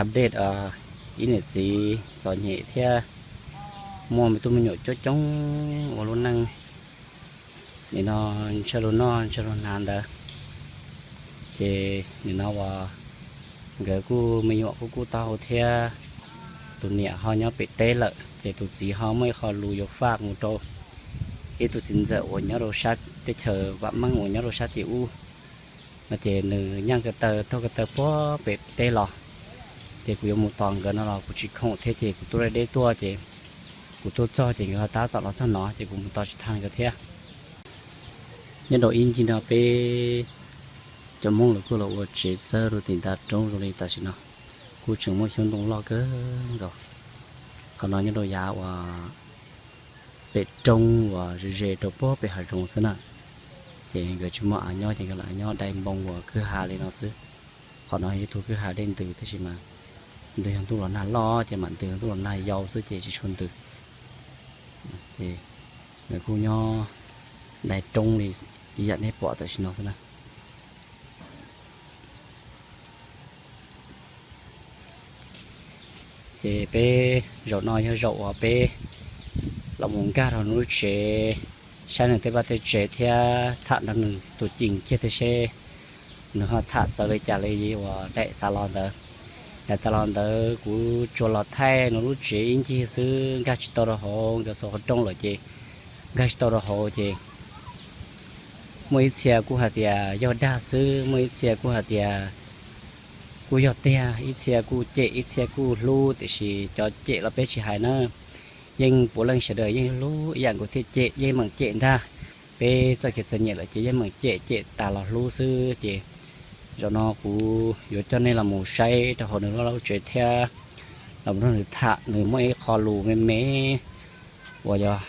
update ib niam txiv txom nyem thiab muaj me tub me nyuam coob coob ua lub neej nim no ntshaw lug noj ntshaw lug hnav ntawd. Ces nim no uas nkawd kuj me nyuam kuj kub taub hau thiab, tus niam ho nyob pem teb lawm ces tus txiv ho muaj ib qho lus yuav faj mus rau ib tug txiv ntxawm uas nyob rau sab teb chaws vam meej uas nyob rau sab tim ub no ces nws nyaj ko taw taug ko taw puag pem teb los. Ces kuv yuav mus tos nkawd no los kuv tsis khoom thiab ces kuv tuaj deb deb tuaj ces kuv tuaj txog ces nkawd ho tab tom los txog no ces kuv mus tos tsis tau nkawd thiab. Nyob rau ib ncig no peb cov Hmoob lawv kuj los ua tsev xawb rau tim ntav roob zoo li tam sim no, kuj tseem muaj xyoob ntoo loj kawg nkaus. Qhov no nyob rau yav uas pem roob uas ze ze rau puag pem hav zoov xwb na. Ces nkawd tsis muaj av nyob ces nkawd lam nyob dai npoo uas kwj ha li no xwb. Qhov no yog ib tug kwj ha dej ntws tab sis mas nws yog ntuj los nag loj ces mam ntws, ntuj los nag yau xwb ces tsis tshua ntws. Ces nkawd kuj nyob dai roob li ib yam nej pom tam sim no xwb na. Ces peb zaum no yog zaum uas peb los mus nkag rau nws lub tsev, saib nws tej vaj tej tsev thiab tham nrog nws tus ci kiag thiab seb nws ho tham txawv li cas li uas daim tas los ntawd. Daim tas los ntawd kuv tsuas los thaij nws lub tsev ib ncig xwb, nkag tsis tau rau hauv, nkawd xov qhov rooj lawm ces nkag tsis tau rau hauv ces muaj ib txhia kuj hais tias yog dag xwb, muaj ib txhia kuj hais tias kuj yog tiag, ib txhia kuj cem ib txhia kuj hlub, tiam sis cov cem los peb tsis hais na. Yeej puav leej sawv daws yeej hlub ib yam nkaus thiaj cem, yeej meem cem ntag. Peb txoj kev txom nyem lawm ces yeej meem cem, cem tas los hlub xwb ces zaum no kuv yuav coj nej los mus saib rau hauv nws lub lub tsev thiab los nrog nws tham, nws muaj ib qho lus me me uas yog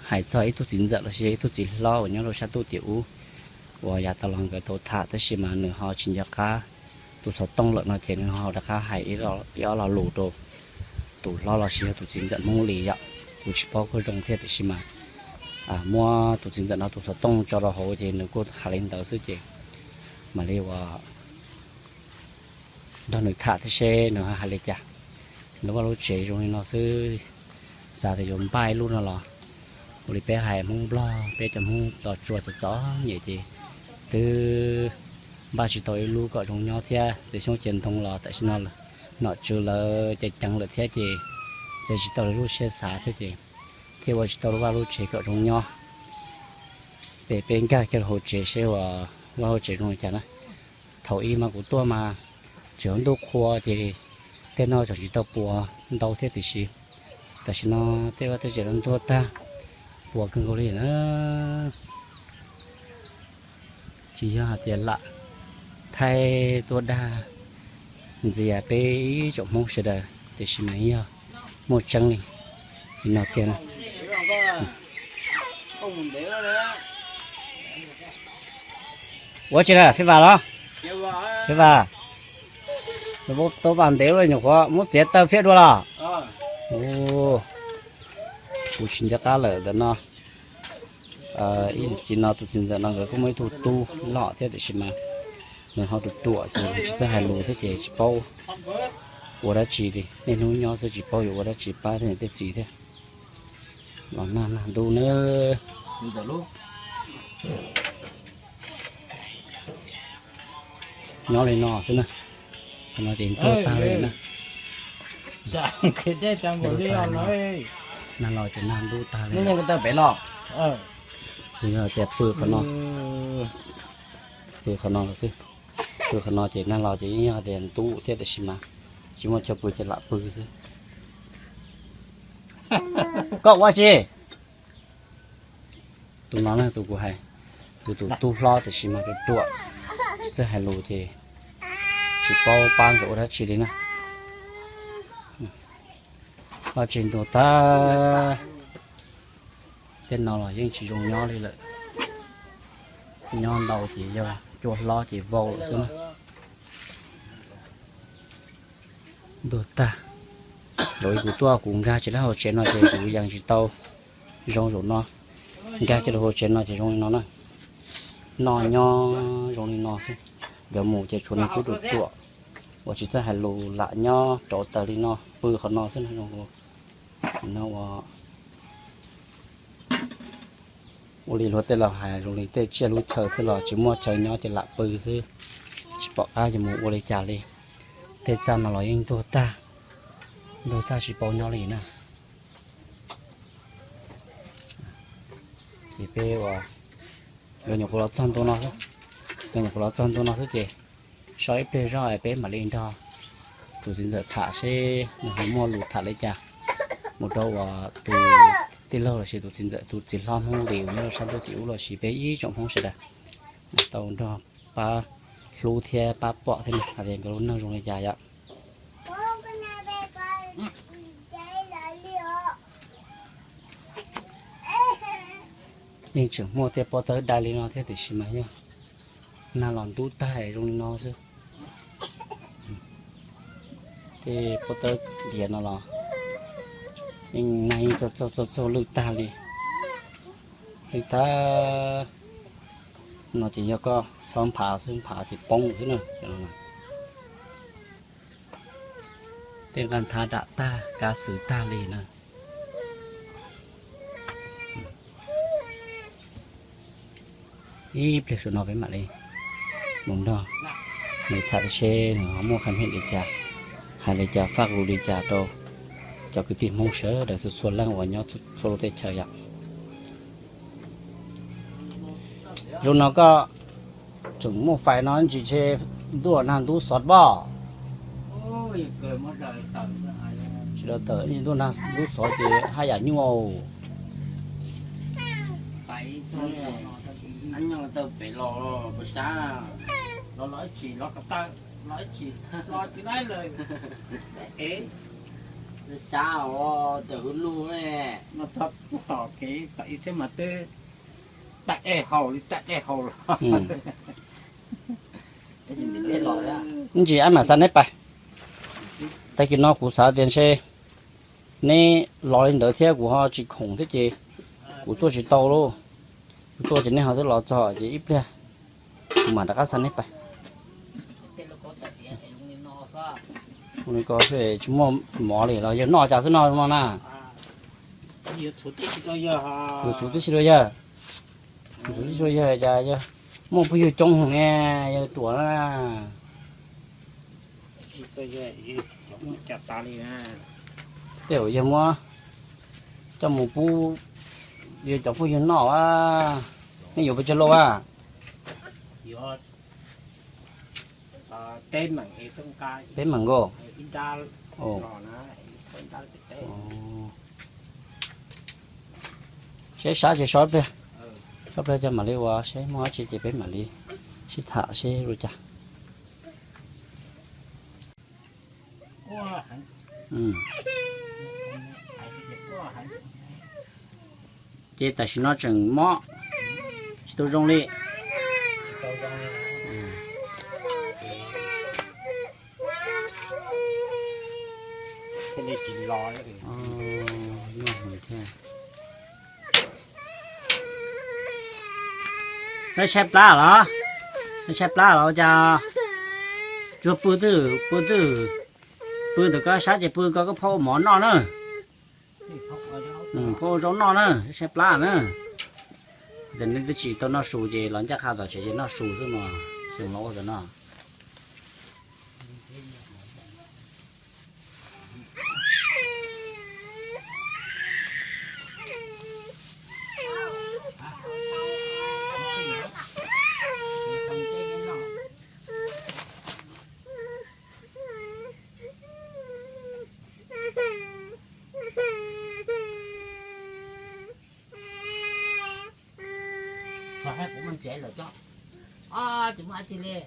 hais txog ib tug txiv ntxawm los sis ib tug txiv hlob uas nyob rau sab ntuj tim ub uas yav tas los nkawd tau tham tab sis mas nws ho tsis nco qab tus xov tooj lawm no ces nws ho rov qab hais ib ob lo lus rau tus hlob los sis yog tus txiv ntxawm Hmoob li yom. Kuv tsis paub kuj zoo thiab tiam sis mas muab tus txiv ntxawm no tus xov tooj tso rau hauv ces nws kuj hais li ntawd xwb ces mam li uas nrog nws tham thiab seb nws hais li cas. Lub vaj lub tsev zoo li no xwb, xav tias yuav npaj ib lub no los ua li peb hais Hmoob Nplog, peb cov Hmoob txoj tsuas txom txom nyem ces twb npaj tsis tau ib lub kom zoo nyob thiab. Txiv xyoob cia ntoo los tam sim no nom tswv lawv ceev ceev lawm thiab ces txiav tsis tau lawv lub siab xav thiab ces thiaj ua tsis tau lub vaj lub tsev kom zoo nyob. Peb, peb nkag kiag rau hauv tsev seb ua vaj hauv tsev zoo li cas na. Thaum ub mas kuv tuaj mas tseem ntuj qhua ces tej no tseem tsis tau puas ntau thiab tiam sis tam sim no tej vaj tej tsev los ntuag tag, puas kawg nkaus li na. Tsis yog hais tias lam thaij tuaj dag ntxias peb ib tsoom Hmoob sawv daws tiam sis mas yog muaj tseeb li no tiag na. Ua tsi na, Fib Vas los? Fib Vas, tau vas ntev lawm nyuam qhuav muab txiav tawg phiab dua los? Kuv tsis nco qab lawm ntawm no. Ib txiv no tus txiv ntxawm no nkawd kuj muaj ib tug tub loj thiab tiam sis mas nws ho ruam ruam ces nws tsis txawj hais lus thiab ces tsis paub ua dab tsi li. Niaj hnub nyob xwb tsis paub yuav ua dab tsi pab tej niam tej txiv thiab. Los nag nag ntuj na. Nyob li no xwb na. Qhov no ces ntuag tag li na. Nag los ces nag ntub tag li. Kuv yog tias pw qhov no, pw qhov no los xwb. Pw qhov no ces nag los ces yeej yog tias ntub thiab tiam sis mas tsis muaj chaw pw ces lam pw xwb. Koj ua tsi? Tus no na tus kuv hais, kuv tus tub hlob tiam sis mas ruam ruam, tsis txawj hais lus ces tsis paub pab nkawd ua dab tsi li na. Vaj tsev ntuag tag, tej no los yeej tsis zoo nyob li lawm. Nyob ntau ces yog cua hlob ces vau lawm xwb na. Ntuag tag. Zaum kuv tuaj kuv nkag tsis lab hauv tsev no ces kuv yeej tsis tau zoo zaum no. Nkag kiag rau hauv tsev no ces zoo li no na. Noj nyob zoo li no xwb. Nkawd mus ces tshuav nws tub ruam ruam. uas tsis txawj hais lus lam nyob rauv taws li no pw qhov no xwb no zoo li no ua ua li luag tej laus hais zoo li tej tsiaj lub chaw xwb los tsis muaj chaw nyob ces lam pw xwb, tsis pom qab yuav mus ua li cas li. Tej txaj no los yeej ntuag tag, ntuag tag tsis paub nyob li na. Ces peb ua, los nyuam qhuav los txog ntua no xwb, los nyuam qhuav los txog ntua no xwb ces so ib pliag zog es peb mam li nrog tus txiv ntxawm tham seb nws ho muaj lus tham li cas mus rau uas tus tij laug lossis tus txiv ntxawm tus txiv hlob Hmoob Lis uas nyob rau sab ntuj tim ub lossis peb ib tsoom Hmoob sawv daws tau nrog pab hlub thiab pab pom thiab hais tias nkawd lub neej zoo li cas yom. Yeej tseem muaj tej pob tawb dai li no thiab tiam sis mas yog nag los ntub tag zoo li no xwb. Tej pob tawb diav no los yeej nag yeej txaug txaug lwj tag li, lwj tag no ces yog koj txhob nphav xwb, nphav ces poob xwb na. Tej nqaj nthab dam tag, kav xwm tag li na. Ib pliag saum no peb mam li mus nrog nws tham seb nws ho muaj qhov hais li cas, hais li cas faj lus li cas rau cov kwv tij Hmoob sawv daws txhua txhua leej uas nyob txhua lub teb chaws yom. Zoo no koj tseem muaj fais no ntsis ntshe ntuj nag ntub xov pob. Tsis dav tawm ntuj nag ntub xov ces haj yam nyuaj. Sab tawm hwv lug no txog tom kev tom ib txhiab mas twb tag dej haus li tag dej haus los. Ntsis ab mam xa neb pais. Tag kis no kuv xav tias ntshe neb los li ntawd thiab kuv ho tsis khoom thiab ces kuv tuaj tsis tau lauj. Kuv tuaj ces nej ho twb los txog ces ib pliag kuv mam rov qab xa neb pais. Ua li ko xwb tsis muaj mov li los yawg noj cas xwb no no na. Yus txhuv tib si rau yawg, yus txhuv tib si rau yawg cas yawg muaj phooj ywg coob heev ne, yawg ruam na. Tej zaum yawg muab coj mus pub yawg cov phooj ywg noj a. Nej yuav pes tsawg lauj a? Peb meem nkaus. Seb sab ces so ib pliag, so ib pliag coj mam li ua seb muaj dab tsi ces peb mam li sib tham seb ua cas. Ces tam sim no tseem mob, tsis tau zoo li. Neb tshaib plab los? Neb tshaib plab los cas? Tsuas pw twj, pw twj, pw ntawm koj sab ces pw koj, koj phauj ua mov noj na. Phauj ua zaub noj na, tshaib plab na. Ces neb twb tsis tau noj su ces los ncaj qha tom tsev ces noj su xwb mas, xyoo los ua tam no.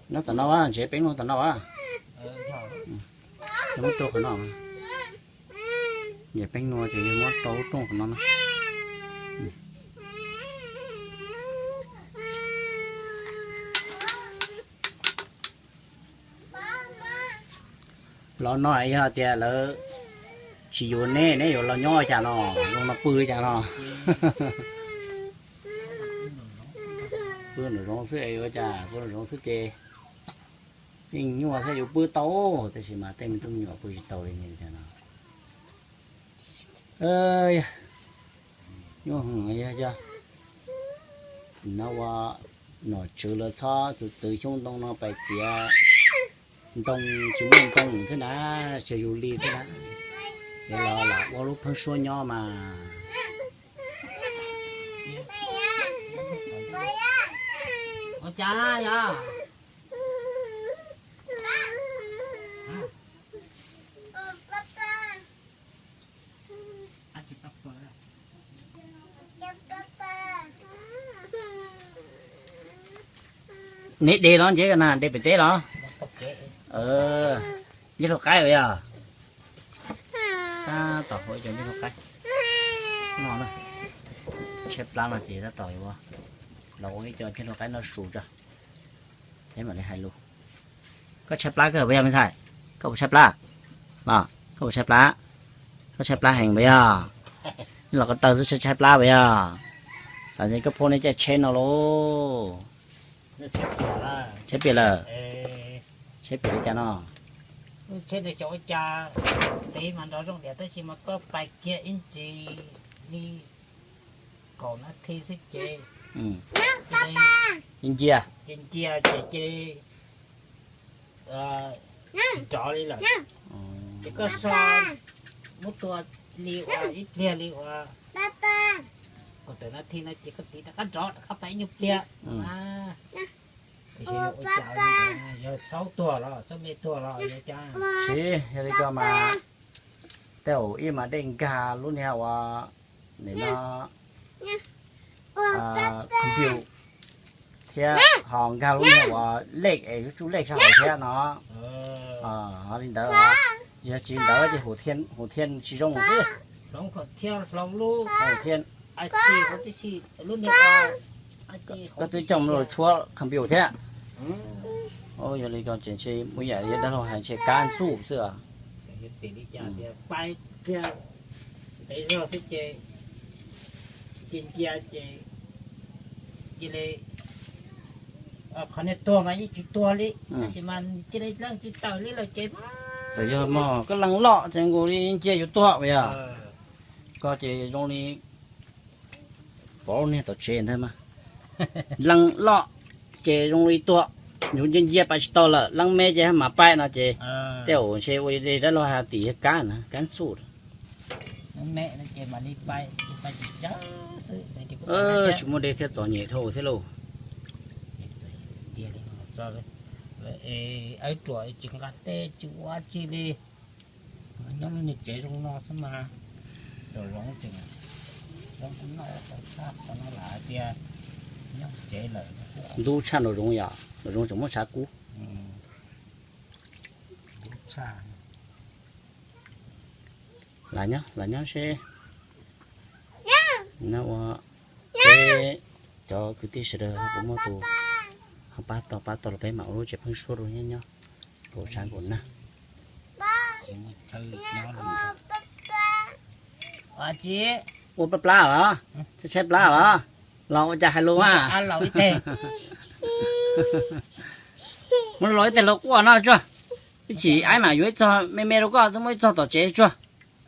Nyob tom no a, ntshe peb nyob tom no a. Muab rau qhov no. Nyiam peb nua ces yog muab rau lub rooj qhov no na. Los no yog tias lawv tsis yuav neb, neb yuav los nyob ua cas no, zoo no pw li cas no? Pw nram zoov xwb es ua cas, pw nram zoov xwb ces Yeej nyuaj thiab yuav pw tau, tab sis mas tej me tub me nyuam pw tsis tau li no. Nyuaj heev yog cov no ua nom tswv lawv txhob txwv txwv xyoob ntoo no pais txiav ntoo tsis muaj ntoo thiab na, tsis yus li thiab na. Ces los lam ua lub pheeb suab nyob mas. Ua cas yog? Neb de los nce na, de pem teb los? Ncej hlua qaib yog? Tab tom ua ib co ncej hlua qaib no na. Tshaib plab no ces tab tom yuav los ua ib co ncej hlua qaib no su tso, peb mam li hais lus. Koj tshaib plab kawg puas yog me ntxhais? Koj puas tshaib plab? Los koj puas tshaib plab? Koj tshaib plab heev puas yog? Los ko taw xwb tshaib plab puas yog? Tam sim koj phob neb caij tsheb no lauj. Tshaib piam lawm. Tshaib piam li cas no? Tsheb no xyov ua cas, tiv mas nrov zoo tiag tab sis mas koj pais kiag ib ntsis li kaum nas this xwb ces cia, cia ces cia nrov li lawm. Ces koj so muab tua li ua ib pliag li ua kaum tawm nas this no ces koj tiv rov qab nrov rov qab pais ib nyuag pliag. Yog xaub tuag los xaub me tuag los yog cas? Siv, yog li ko mas tej zaum ib mas dej nkag lub niag uas nim no computer thiab ho nkag lub niag uas lej es yuav tsuj lej sab hauv thiab no. Ho li ntawd, yog tsis li ntawd ces hum thiaj tsis zoo xwb. Koj twb coj mus tshuab computer thiab. Yog li ko ces ntshe muaj yam li dab laug hais ntshe kab ntxuj xwb. Cia, cia ces cia li, qhov niag tuag mas yeej tsis tuag li, tab sis mas cia li leej tsis tawm li lawm ces. Txawm yog mas koj leej loj ces nkaus li ncia yuav tuag uas yog. Koj ces zoo li pov niag tom tsev ntag mas. Leej loj ces zoo li tuag, yus ncia ncia pais tsis tau lawm, leej me ces mam pais no ces tej zaum ntshe ua li dab laug hais tias yog kab na, kab ntxuj. Tsis muaj dej thiab txom nyem dhau thiab lauj. Awb ruam tsis nqa tej tsis ua tsi li. Nyob lub niag tsev zoo no xwb mas, zoo tseem, zoo tau noj tau tshaj qhov no lam hais tias nyob tsev lawm no xwb. Ntub tshaj nraum zoov yom, nraum zoov tseem muab tshav kub. Ntub tshaj. Lam nyob, lam nyob seb, nyob ua peb cov kwv tij sawv daws puas muaj tus ho pab tau, pab tau los peb mam ua lub tsev pheeb suab rau nyob nyob, nkaum tshav nkaum nag. Ua plab plab los? Tshaib tshaib plab los? Los ua cas hais lus mas? Muab los ib teg los quaj no tsuag. Ib chim aib mam yuav ib txog me me rau koj, twb muab ib txog tom tsev tsuag.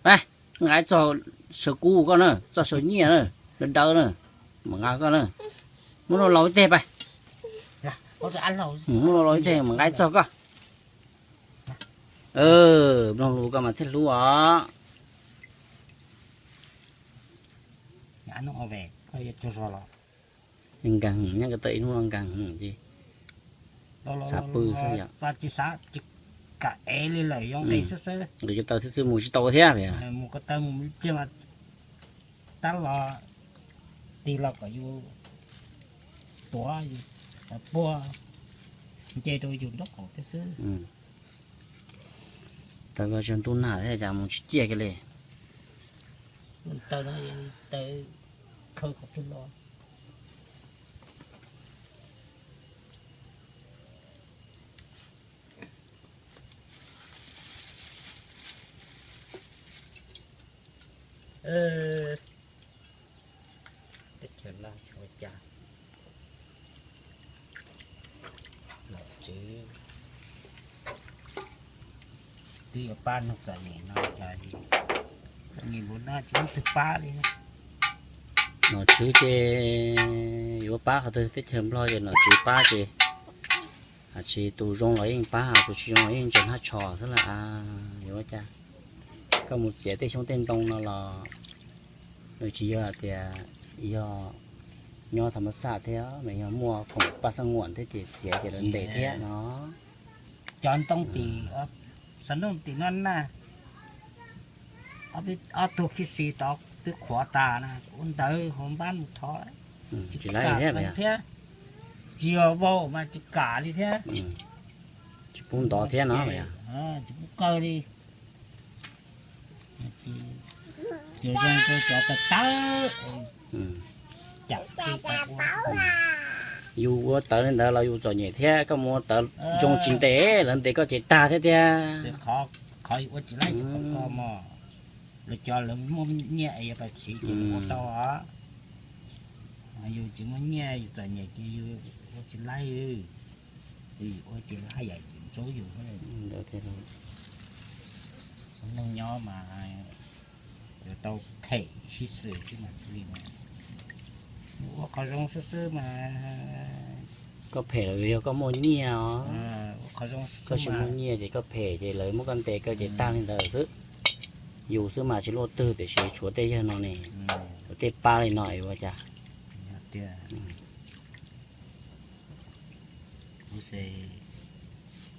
Pab, nqa ib txog saw kub koj na, txog saw nyiaj na, dawb dawb na, mam nqa koj na. Muab los ib teg pab. Muab los ib teg mam nqa ib txog koj. Mloog lus koj mas thiaj hlub os. Nkeeg, nyob ko taw ib hnub no nkeeg ces xav pw xwb yom. Nqis ko taw xwb xwb mus tsis tau thiab. Mus ko taw mus ib pliag mas tab los tig los kom yus tuav, yus puag nce rau yus nraub qaum thiab xwb. Taw ko tsaug ntuj nag thiab cas mus tsis ciaj kiag li. Taw no, taw khawb qhov twg los. Teb chaws Nplog tsis ua cas, nom tswv Twb yuav pab nug txom nyem no, txom nyem npaum no tsis muaj twg pab li. Nom tswv ces yuav pab qhov twg, teb chaws Nplog ces nom tswv pab ces, tsis tus zoo los yeej pab, tus tsis zoo los yeej ntsaws hnab tsho xwb lawm. Yuav ua cas, koj mus txiav tej xyoob tej ntoo no los nws tsis yog tias yog nyob tham ma xaj thiab, nws yog muaj khoom paj xaj nguam thiab ces txiav ces lawv ntes thiab no. Cov ntoo tim, xov ntoo tim no na, ob tug khib xis tod twb qhuav tas na, ua ntawd hauv npab mus thov, tsis kam thiab, tsis yog vau mas tsis kam li thiab. Tsis pub ntov thiab no, tsis pub kaw li. Ces zoo rau cov tawv tawv, yus ua tawv li ntawd los yus txom nyem thiab, koj mus ua tawv zoo tsis ntes, lawv ntes koj ces tag thiab tiag. Qhov yus ua tsis laib yus qhov ko mog, lawv cov lawv muaj nyiaj es yog pab txhiv ces yus ua tau os. Yus tsis muaj nyiaj yus txom nyem ces yus ua tsis laib, yus ua tsis laib yam yus ntxub yus. Neeg nyob mas yuav tau phem sib xws xwb mas li. Ua qhov zoo xwb xwb mas. Koj phem los yog koj muaj nyiaj os. Koj tsis muaj nyiaj ces koj phem ces lawv muab koj ntes koj ces tag li ntawd xwb. Yus xwb mas tsis luaj twg tiam sis tshuav tej yawg no ne, tshuav tej pab li no es ua cas. Kuv xav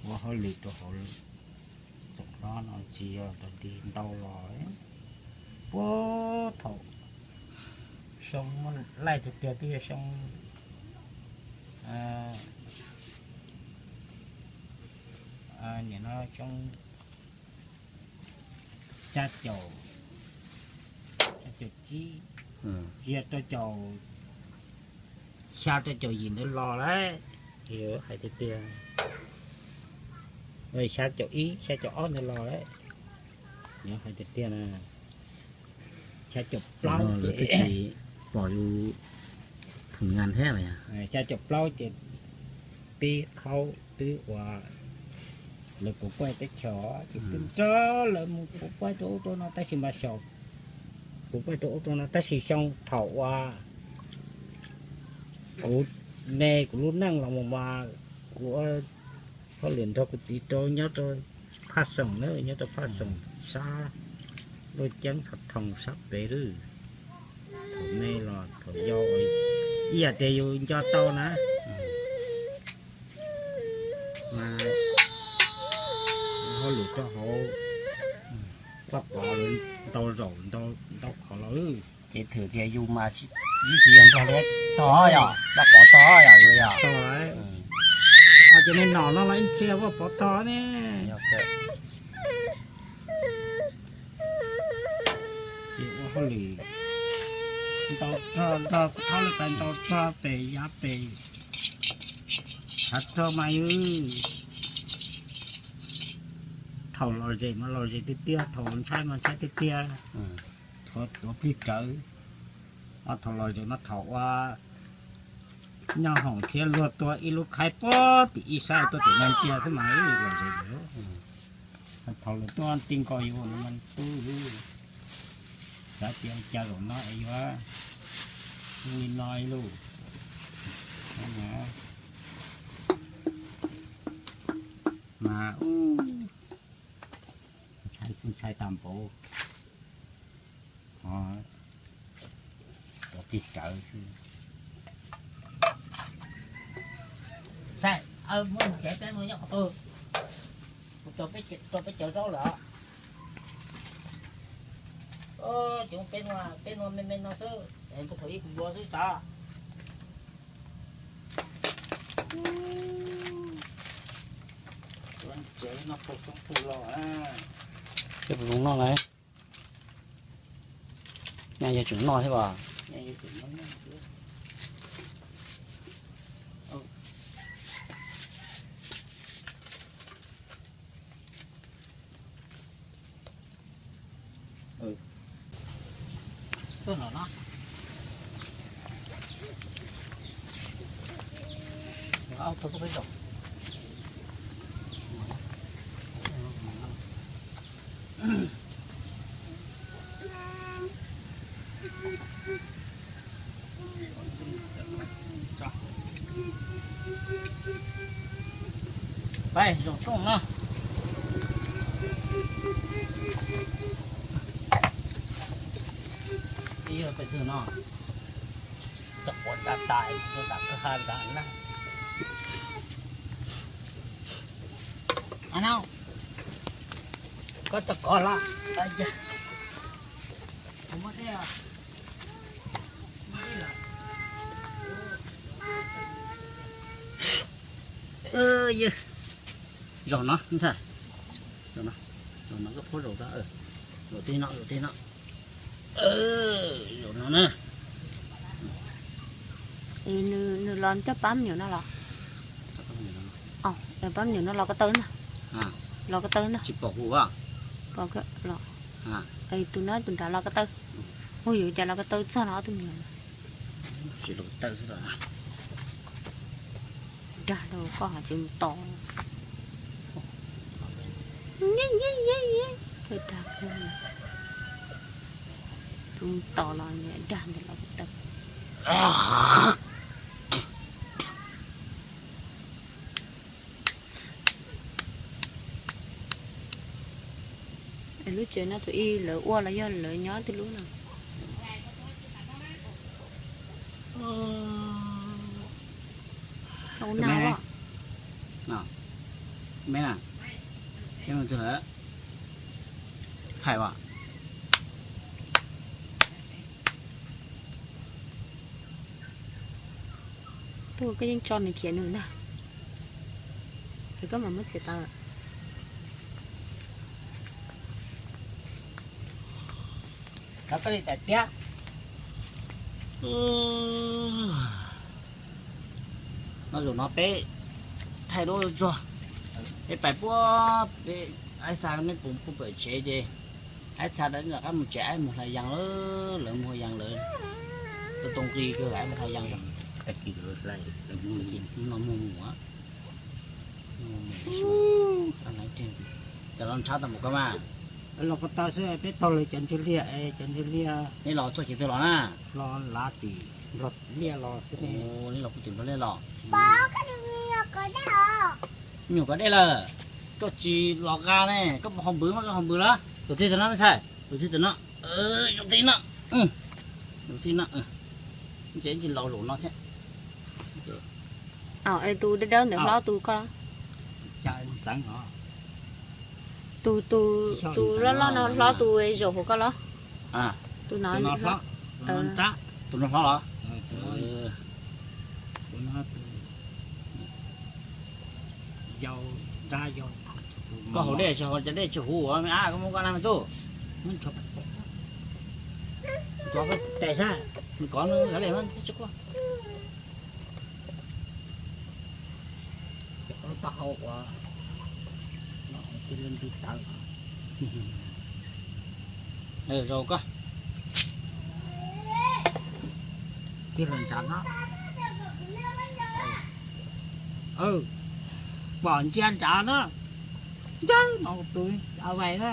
ua hauj lwm rau hauv tsoom hlob no tsis yog rau ti ntau los puag thaum xyoo muaj laij tiag tiag twb yog xyoo, nim no xyoo xya caum, xya caum tsib, tsis yog rau caum, xya rau caum yim ntawd los lawm, hais tiag tiag, xya caum ib xya caum ob ntawd los lawm, hais tiag tiag na, xya caum plaub ces twb tsis pom yus phum ngas thiab. Xya caum plaub ces pib qhaub twb ua lawv puas puaj teb chaws ces twb nrog lawv mus puas puaj rau ub rau no tab sis mas xyaum puas puaj rau ub rau no tab sis xyoo thaum uas kuv me kuv lub neej los mus mas kuv ua hauj lwm nrog kuv txiv rau nyob rau Phaj Xoom na, nyob rau Phaj Xoom sab Luj Ceeb Xov Thoo sab pem lawm. Thaum me los thaum yau ib yam tias yus nco tau na, mas hauj lwm rau hauv Vaj Pov ntau zaus ntau qhov los. Ces thwm tias yus mas yeej tsis yog Nplog li, tog yom, Vaj Pov tog yom, yus yog. Ces me nom no los ib txhia Vaj Pov tog ne. Ces ua hauj lwm ntau rog nrog kuv thab lawv pais ntau rog pem yav pem, tshav rog mas yus, thaum lom zem mas lom zem tiag tiag, thaum ntshai mas ntshai tiag tiag, thaum tuav plig rawv, thaum lom zem mas thaum ua nyob hoom thiab luag tua ib lub khaib puag tim ib sab tuaj tim no ntsia xwb mas lom zem. Thaum lawv tuaj ti nkaus yus no mas tub, xav tias cas zaum no es yuav li no ib lub mas ntshai kuj ntshai tag npaum. Tuav plig rawv xwb. Saib, muab tsev peb mus nyob qhov twg? Kuv tso peb cov zaub lawm. Ces peb, peb nua me me no xwb, puag thaum ub kuv yuav xwb tsav. Tsev no pug soob pug los, coj pug zoo noj lauj. Nyaj yog tseem noj thiab as. Pais zaum rooj no. Ib yog pais twg no, tau quav nta tais, tau tas kawg ha nta na. Koj tau kov los? Muab dej, muab dej los. Yog, zaum no ntxhais, zaum no, zaum no koj phuab zaum tau, zaum tib no, zaum tib no, zaum no na. Nws los coj pab me nyuam no los? Pab me nyuam no los ko taw na. Los ko taw na. Tsis pom kuv. Tus no tus nrad los ko taw. Ua yuav cas los ko taw txog no ob tug me nyuam. Tsis los ko taw xwb. Dag rau koj hais tseem tos. Dag kawg. Tus tos los dag ntawm los ko taw. Lub tsev no tus ib lawv ua los yog lawv nyob twg lub no? Me na, me na, Thais as. Tuaj koj yeej tso nws khiav nws ntag. Es koj mam muab txiav tawv. Koj li tais tiab. No zaum no peb thaij duab tsuag, peb pais puag peb aib xa meb pum pum pawm tsev ces aib xa da qab mus tsev aib mus hlais yas lawm, lawv mus hlais yas lawm. Tau too nqi kawg aib mus hlais yas. No mus mus. Cov los nrhab tau mus koj mas. Los ko taw xwb peb taug lawv cov ntsuag liaj, cov ntsuag liaj. Nej los txoj kev twg los na? Los lav tim nplog liaj los xwb. Nej los kuv tim nplog liaj los. Me nyuam kov dej lawm, koj tsis los qa ne, koj puas ho npws mas koj ho npws lawm. Tus tij tus no me ntxhais, tus tij tus no, tus tij no, tus tij no, ntses tsis laus zaum no thiab. Tus dawb dawb ntawd hlob tus koj los? Tus, tus loj loj no hlob tus zaum hauv koj los? Tus no hlob. Tus no hlob los? Koj haus dej tsis haus cov dej tsis huv me ab, koj muab koj na me tub. Tes sab, kov no sawv daws tsis quaj. Rau koj. Tig los ntshav no. Pom ntsia ntshav no. Ntsawg no tus a vais na.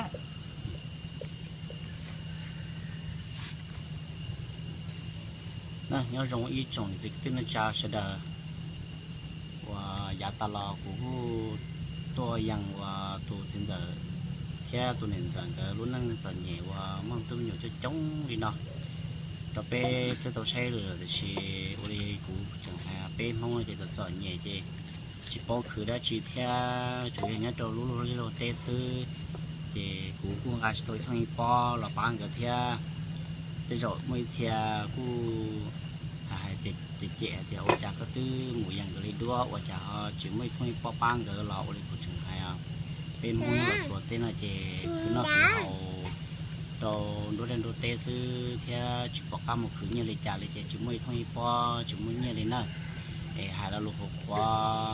Nyob zoo ib tsoom niam txiv kwv tij neej tsa sawv daws uas yav tas los kuv kuj tuaj yees uas tus txiv ntxawm thiab tus niam ntxawm nkawd lub neej txom nyem uas muaj tub nyuam coob coob li no rau peb thiaj tau saib lawm, tiam sis ua li kuv tseem hais peb Hmoob ces txom txom nyem ces tsis paub khwv dab tsi thiab tsuas yog nyob rau lub luag liaj luag teb xwb, ces kuv kuj nqa tsis tau ib thooj ib pob los pab nkawd thiab. Tej zaum muaj ib txhia kuj hais hais cem cem hais tias ua cas koj twb mus yees nkawd li duab ua cas ho tsis muaj ib thooj ib pob pab nkawd los ua li kuv tseem hais. Peb Hmoob nyob los tsuas teb no ces khwv noj khwv haus rau nruab liaj nruab teb xwb thiab tsis pom qab mus khwv nyiaj li cas li ces tsis muaj ib thooj ib pob tsis muaj nyiaj li na. Es hais lo lus qhuav qhuav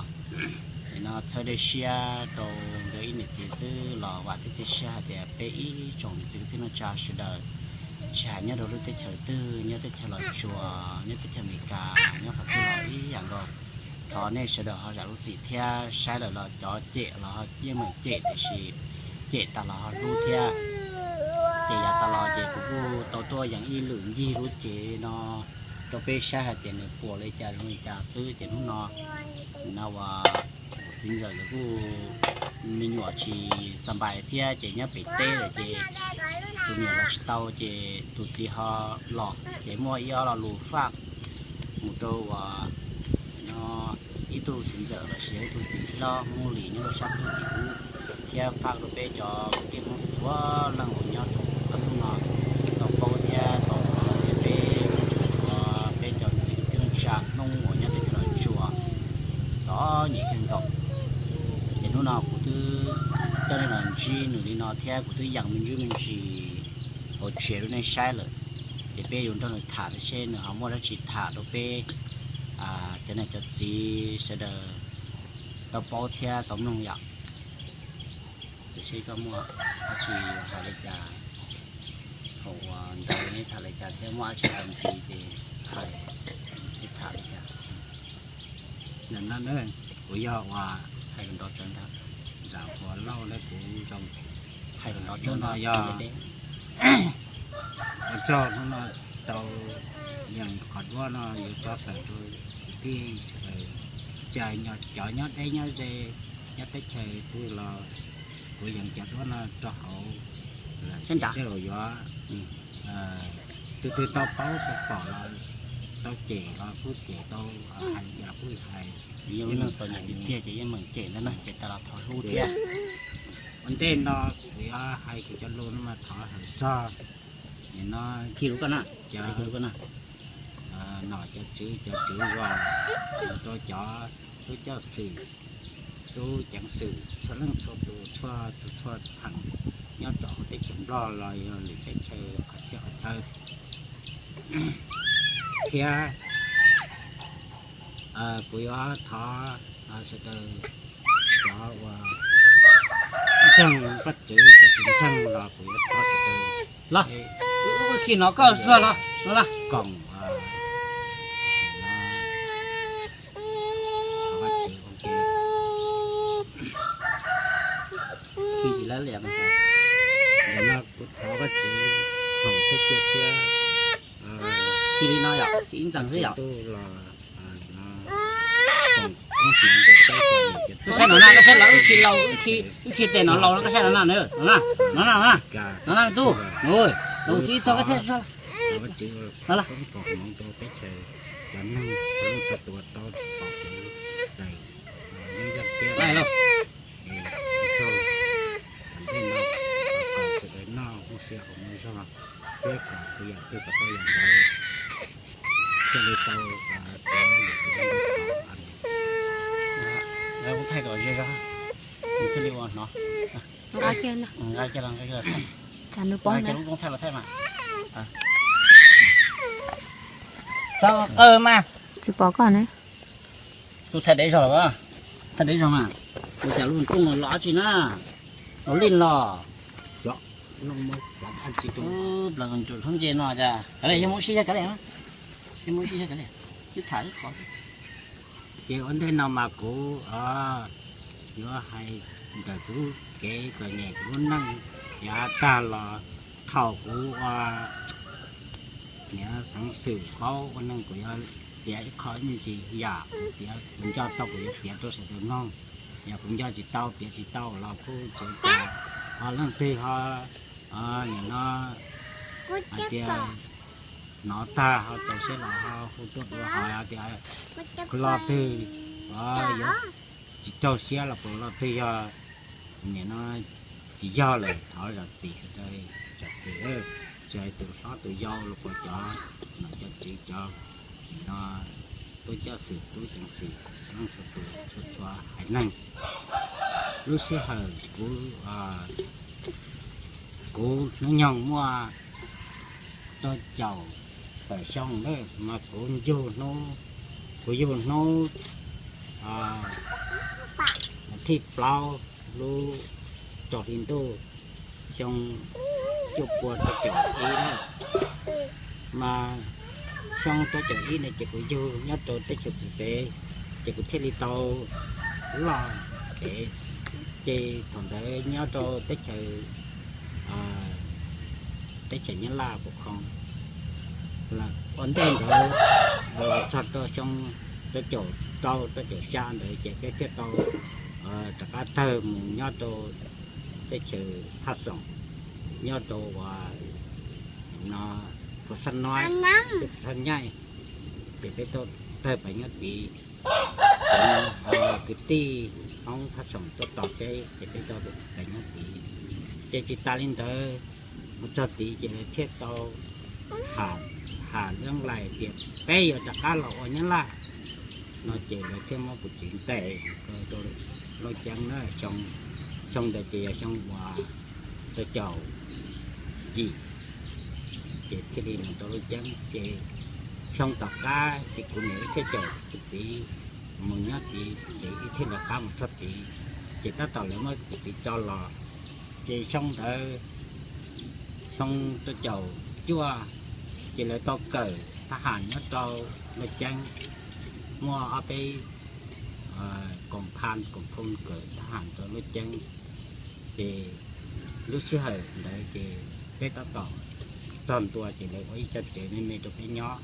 no txhawb dej siab rau nkawd ib niam txiv xwb los vam thiab cia siab hais tias peb ib tsoom niam txiv kwv tij neej tsa sawv daws, tsis hais nyob rau lub teb chaws twg, nyob teb chaws Los Tsuas, nyob teb chaws Amelikas, nyob qhov twg los ib yam nkaus, thov nej sawv daws ho zam lub txim thiab saib lawm los cov cem los yeej meem cem tiam sis cem tas los ho hlub thiab. Ces yav tas los ces kuv kuj tau tuaj yees ib lwm ncig lub cev no rau peb saib hais tias nws puas li cas zoo li cas xwb. Ces hnub no, no uas txiv ntxawm lawv kuj me nyuam tsis xa npais thiab ces nyob pem teb lawm ces tus niam los tsis tau ces tus txiv ho los ces muaj ib ob lo lus faj mus rau uas no ib tug txiv ntxawm los sis ib tug txiv hlob Hmoob Lis nyob rau sab pem tim ub, thiab faj rau peb cov kwv tij Hmoob txhua leej uas nyob rau hnub no tau paub thiab tau hnov tias peb tsuas tshuav peb cov kwv tij neej tsa Hmoob uas nyob teb chaws Los Tsuas txom nyem kawg nkaus. Ces hnub no kuv twb coj nej los ntsib nws li no thiab kuv twb yees me ntsis me ntsis hauv tsev rau nej saib lawm. Ces peb yuav nrog nws tham thiab seb nws ho muaj dab tsi tham rau peb cov niam cov txiv sawv daws tau paub thiab tau mloog yom. Ces seb koj muaj dab tsi hais li cas thaum uas ntawd neb tham li cas thiab muaj dab tsi hais ntxiv ces hais, seb tham li cas. Nim no kuv yog uas hais kom nrov tsawv ntag, nram Huas Lauj ne kuv zoo hais kom nrov tsawv no yog ua tsaug hnub no tau yees qhov duab no yuav tso tawm rau kwv tij sawv daws, tsa cov nyob deb nyob ze, nyob teb chaws twg los kuv yees cov duab no rau hauv sab nraud los yuav, tus twg tau paub tau pom los tau cem los kuj cem, tau hais los kuj hais. Yog lub neej txom nyem tiag tiag ces yeej meem cem ntag na, ces tas los thov hlub thiab. Ua ntej no kuv yuav hais kuv cov lus no mas thov hawm txog nim no khi lus koj na, khi lus koj na, nom cov tswv cov tswv zos, rau cov tub coj xwm, tub ceev xwm txhua leej txhua tus, txhua txhua txhua theem nyob rau hauv teb chaws Nplog los yog lwm teb chaws qhov txhia qhov chaw thiab. Kuv yuav thov sawv daws cov uas ntseeg Vajtswv, cov tsis ntseeg los kuv yuav thov sawv daws los, wb khi no koj zuag los no, koom thov Vajtswv ua ke. Khi tsis lawv liam mas, ntawm no kuv thov Vajtswv foom thiab cia siab. Khi li no yom, khi ib ntxees xwb yom. Koj saib no na, koj saib lawv wb khi laus, wb khi tes no laus no, koj saib no na, no na, no na, no na tub, laus xwb ib txog koj thiaj tso. Peb chaws cov neeg txhua leej txhua tus tau pom kev cai, yeej yog tiab lauj. Es ua tsaug, tom ntej no kom sawv daws noj muaj sia hauv muaj zog, thiab kom tus yam twg kom tau yam ntawd thiaj li tau. Lawv kuj thaij kom ze zog, nws thiaj li ua hnov. Nqa kiag los, nqa kiag los thaij, nqa kiag lub koob thaij los thaij mas. Txhob qw mas. Tsis pom koj ne. Kuv thaij deb zog los, thaij deb zog mas. Ua cas lub rooj los dab tsi na? Los lij los. Plaws ntsus hlob nce no cas kav liam, yog mus sib yog kav liam, yog mus sib yog kav liam, wb tham wb qhov. Ces ua ntej no mas kuv yuav hais ntawm kuv kev txom nyem kuv lub neej yav tag los, thaum kuv ua niam xeev xwm paub ua neeg kuv yuav piav ib qho me ntsis yam kuv piav kuv nco tau kuv yuav piav rau sawv daws mloog. Yog kuv nco tsis tau piav tsis tau los kuj tseem tas, ho leej twg ho nim no hais tias hnov tag ho txaus siab los ho hu tuaj dua, ho tias kuv lo twg yuav tsis raug siab los puas lo twg yog nim no tsis yog lawm thov zam txim sawv daws, zam txim, tsis hais tus hlob tus yau los puas cov nom cov tswv cov nim no tub coj xwm tub ceev xwm txhua leej txhua tus txhua txhua haiv neeg. Lub sij hawm kuv, kuv hnub nyoog muaj rau caum tawm xyoo lawm mas kuv yug hnub, kuv yug hnub thib plaub lub rau hli ntuj xyoo cuaj pua rau caum ib na. Mas xyoo rau caum ib na ces kuv yug nyob rau teb chaws Txim Xev, ces kuv thiaj li tau loj pem. Ces thaum ntawd nyob rau teb chaws teb chaws Nyab Laj puas khoo. Ua ntej ntawd los txog rau xyoo rau caum rau rau caum xya ntawd ces peb thiaj tau rov qab tawg mus nyob rau teb chaws Phaj Xoom, nyob rau uas no Phuv Xab Noib, Phuv Xab Nyaij, ces peb tau tawg pais nyob tid. Kwv tij Hmoob Phaj Xoom tuaj tos peb ces peb tau pais nyob tid. Ces tsis tas li ntawd, mus txog tid ces lawv thiaj tau ha, ha lab lais tias peb yuav rov qab los ua Nyab Laj no ces lawv thiaj muab kuv txiv ntes rau Looj Ceeb na. Xyoo ntawd ces yog xyoo uas rau caum yim, ces thiaj li mus rau Looj Ceeb. Ces xyoo tom qab ces kuv niam wb thiaj caum kuv txiv mus nyob tid, ces wb thiaj rov qab mus txog tid, ces tab tom lawv muab kuv txiv tso los. Ces xyoo ntawd, xyoo rau caum cuaj, ces lawv tau kawm thab ham nyob rau Looj Ceeb, muaj ob peb koom pha koom phooj kawm thab ham rau Looj Ceeb. Ces lub sij hawm ntawd ces peb tab tom txog ntua ces lawv ua ib co tsev me me rau peb nyob.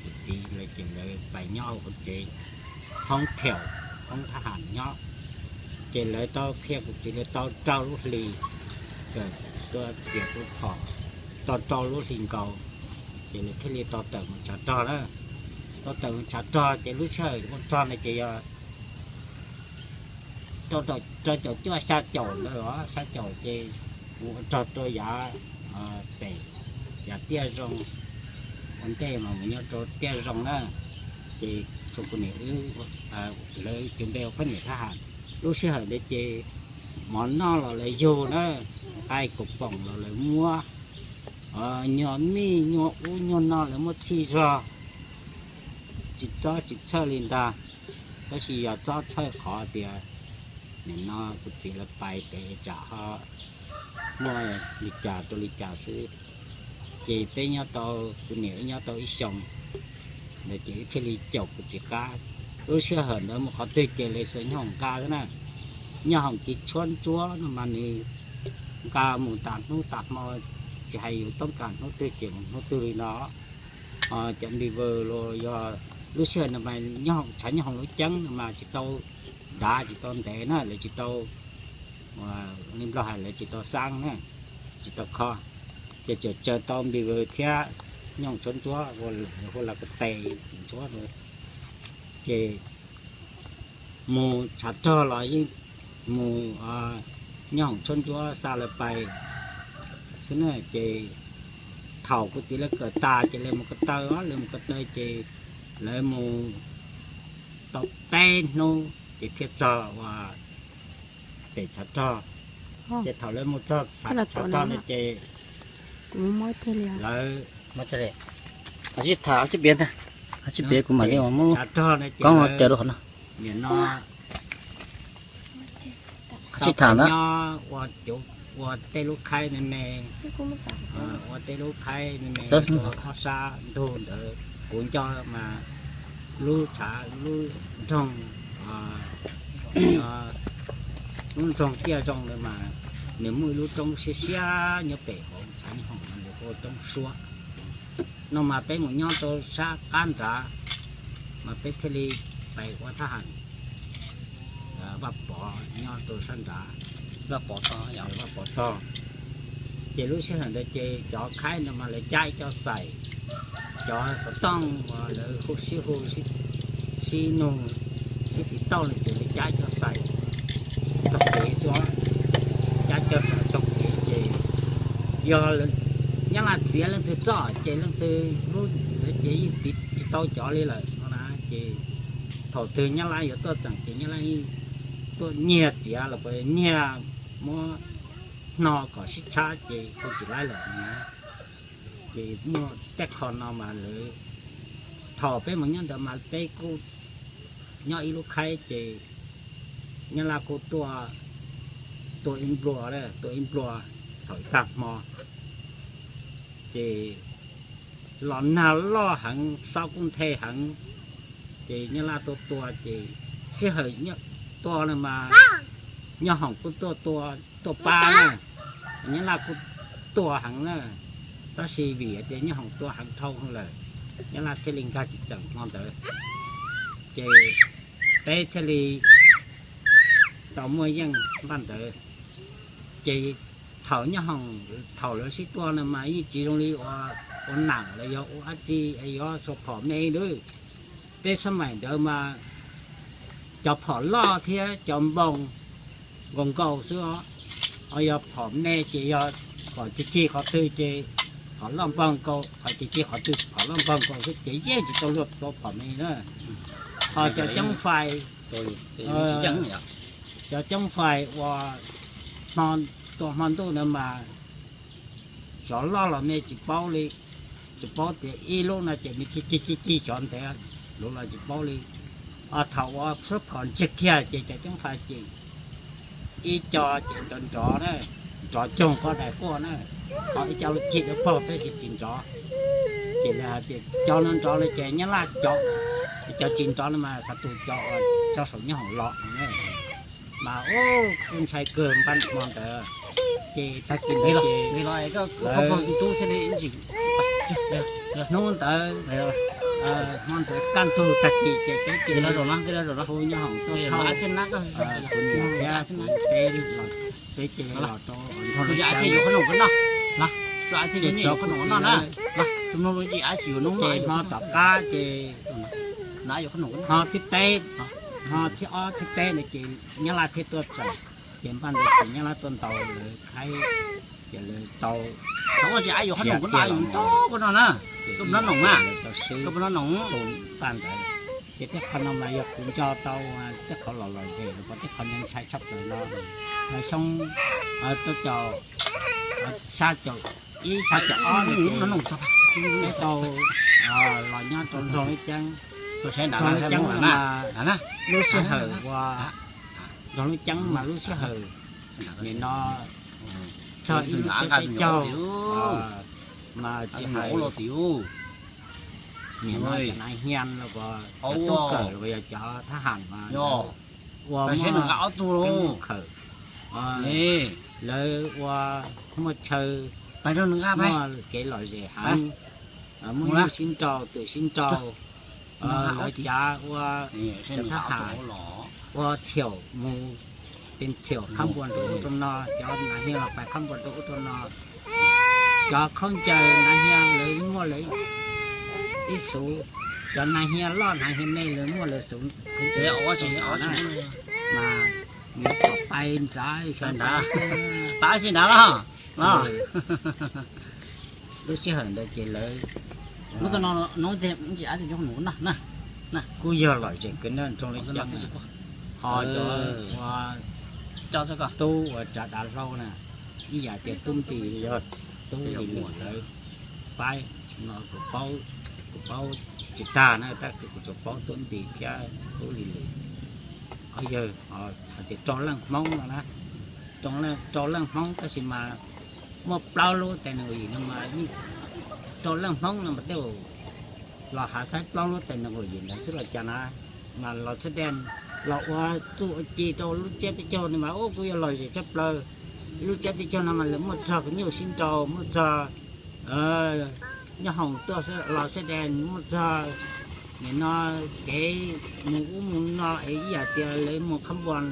Kuv txiv lawv ces lawv pais nyob hauv tsev hoob theem, hoob thab ham nyob. Ces lawv tau qhia kuv txiv lawv tau rau lub hlis, kawm tua txiav tu phom tau rau lub hlis nkaus, ces lawv thiaj li tau tawm mus tshav rog na. Tau tawm mus tshav rog ces lub sij hawm ua rog na ces yog rau caum cuaj xya caum ntawd os, xya caum ces kuv ua rog rau yav pem, yav Tiaj Zoo, ua ntej mas mus nyob rau Tiaj Zoo na. Ces txhua kuv niam wb, lawv cov npe ua poj niam thab ham. Lub sij hawm ntawd ces mov noj los lawv yug na, nqaij kaum poom los lawv muab, nyuag mij nyuag ub nyuag no lawv muab txhij zog, tsis txob tsis txhawj li ntag. Tab sis yog txob txhawj qhov tias nim no kuv txiv lawv pais pem tsam ho muaj li cas rau li cas xwb. Ces peb nyob tau, kuv niam wb nyob tau ib xyoos ntawd ces wb thiaj li caum kuv txiv qab. Lub sij hawm ntawd mus qhov twg ces lawv xav nyob hoom nqa xwb na. Nyob hoom kev tshuab ntsuab no mas nws nqa mus tas hnub tas hmo, tsis hais yus toob kas hnub twg ces mus hnub twg li no. Cov npis vwm los yog lub sij hawm no mas nyob hoom, tshav nyob hoom lub ceeb no mas tsis tau dav tsis tau ntev na, lawv tsis tau, li Nplog hais lawv tsis tau xab na, tsis tau kho. Ces tseem tsaws tau npis vwm thiab nyooj tshuab ntsuab, hu la ka tes ntsuab. Ces mus tshav rog los yeej mus nyob hoom tshuab ntsuab xa lawv pais xwb na. Ces thaum kuv txiv lawv kawm tas ces lawv mus ko taw, lawv mus ko taw ces lawv mus tau peb hnub ces thiaj txog uas pem tshav rog. Ces thaum lawv mus txog tshav rog no ces lawv, tshav rog no ces nim no tau nyob ua tej lub khaib me me, ua tej lub khaib me me rau ob sab ntug ntawd. Kuv nco mas lub tshav, lub nroog, lub nroog Tiaj Zoo ntawd mas nws muaj ib lub roob siab siab nyob pem hauv tshav nyob hoom no nws hu ua roob Suab no mas peb mus nyob rau sab qab nrad mas peb thiaj li pais ua thab ham Vaj Pov nyob rau sab nrad, Vaj Pov tog, Vaj Pov tog. Ces lub sij hawm ntawd ces cov khaib ntawd mas lawv cab ib co xais, cov xov tooj uas lawv hu sib hu sib nug sib tiv tauj no ces lawv cab ib co xais taug kev xwb, cab ib co xais taug kev ces yog Nyab Laj txiav leej twg txoj ces leej twg lub ntawd ces yeej tiv tsis tau cov li lawm no na. Ces thaum twg Nyab Laj yuav tuaj txeem ces Nyab Laj yeej tuaj nyiag txiav los puas nyiag muab hno kom sib tshab ces kuj tsis laib lawm na. Ces muaj tej qho no mas lawv, thaum peb mus nyob ntawd mas peb kuj nyob ib lub khaib ces Nyab Laj kuj tuaj, tuaj ib nplua, tuaj ib nplua thaum ib tag hmo ces los nag loj heev, xob kuj nthe heev. Ces Nyab Laj tuaj tua ces sij hawm tua no mas nyob hoom kuj tuaj tua, tuaj pab na. Nyab Laj kuj tuaj heev na, tab sis vim hais tias Nyob Hoom tuaj heev dhau lawm, Nyab Laj thiaj li nkag tsis tseem hmo ntawd, ces peb thiaj li tau muaj yeej npaj ntawd. Ces thaum Nyob Hoom, thaum lawv sib tua no mas yeej tsis zoo li ua, ua nam los yog ua dab tsi yuav xuas phom me lawm. Peb xab maim ntawd mas cov phom loj thiab cov npoo nkaus nkaus xwb os. Ho yog phom me ces yog phom cig cig qhov twg ces phom loj npog nkaus, phom cig cig qhov twg phom loj npog nkaus xwb ces yeej tsis tau luag tua phom me na. Ho cov ceeb fais, cov ceeb fais uas tua hmo ntuj ntawd mas xyov loj los me tsis paub li, tsis paub tias ib lub no ces nws cig cig cig cig xyov ntev, luv los tsis paub li. Thaum uas sab phom ntsiag kiag ces cov ceeb fais ces ib co ces nrov nrov na, nrov tsoog qhov daim quaj na, ho ib co cig dawb paug peb ces tsis nrov. Ces lawv hais tias cov no nrov no ces Nyab Laj cov, cov tsis nrov no mas xav tus cov uas tso saum Nyob Hoom los no. Mas ub, kuj ntshai kawg npaj hmo ntawd. Ces tag kis ntawd ces hnub ntawd, hmo ntawd kaj ntug tag kis ces peb ces hu Nyob Hoom tuaj thauj kuv niam thiab kuv teb, peb ces los rau Nroog Lub Ceeb, ces tso kuv txiv lawv. Ces hmo tom qab ces hmo thib peb, hmo thib ob thib peb no ces Nyab Laj thiaj tuaj txawm. Ces npaj ntawd ces Nyab Laj tuaj ntaus lawv, Thaib, ces lawv tau khiav kiag los mus, ces lawv tau swb tus npaj ntawd. Ces tej qhov no mas yog kuv nco tau tej qhov lom lom zem los puas tej qhov ntshai tshaj plaws no. Xyoo, tuaj caum, xya caum ib xya caum ob no ces peb tau los nyob rau Nroog Lub Ceeb. Nroog Lub Ceeb no mas lub sij hawm uas, Nroog Lub Ceeb mas lub sij hawm nim no txog ib lub tsiab peb caug mas tsis hais nim no cov nav hia los, cov tub kawm los yog cov thab ham mas ua muaj keeb khawm, lawv ua muaj chaw, muaj kev lom zem heev, muaj nyuj sib nraus twm sib nraus, lawv cav ua cov thab ham ua thiaum mus, pes thiaum qhab npuas rau ub rau no, cov nav hia los pais qhab npuas rau ub rau no. Cov khaub ncaws nav hia lawv muaj lawv ib xuv, cov nav hia loj nav hia me lawv muaj lawv xuv. Mas nws pom pais nrad, pais tsis nrad los. Lub sij hawm ntawd ces lawv kuj yog lom zem kawg na, Nroog Lub Ceeb. Ho cov ua tub uas tsav dav hlau na, ib yam tias Tub Npis yog Tub Lis Lwm lawv pab no, kuv paub tsis tag na, tab sis kuv tsuas paub Tub Npis thiab Tub Lis Lwm ob yawg. Hais tias rau leej Hmoob no na, rau leej Hmoob tab sis mas muaj plaub lub tais neeg Huam Yim no mas, rau leej Hmoob no mas tej zaum los hav xaib plaub lub tais neeg Huam Yim ntawd xwb los cas na, mas los xab dej los ua txuj ua ci rau lub tsiab peb caug no mas ub kuj yog lom zem tshaj plaws. Lub tsiab peb caug no mas lawv muaj txog nyuj sib nraus, muaj txog Nyob Hoom tuaj los xab dej, muaj txog nim no kev mus ub mus no es ib yam tias lawv mus qhab npuas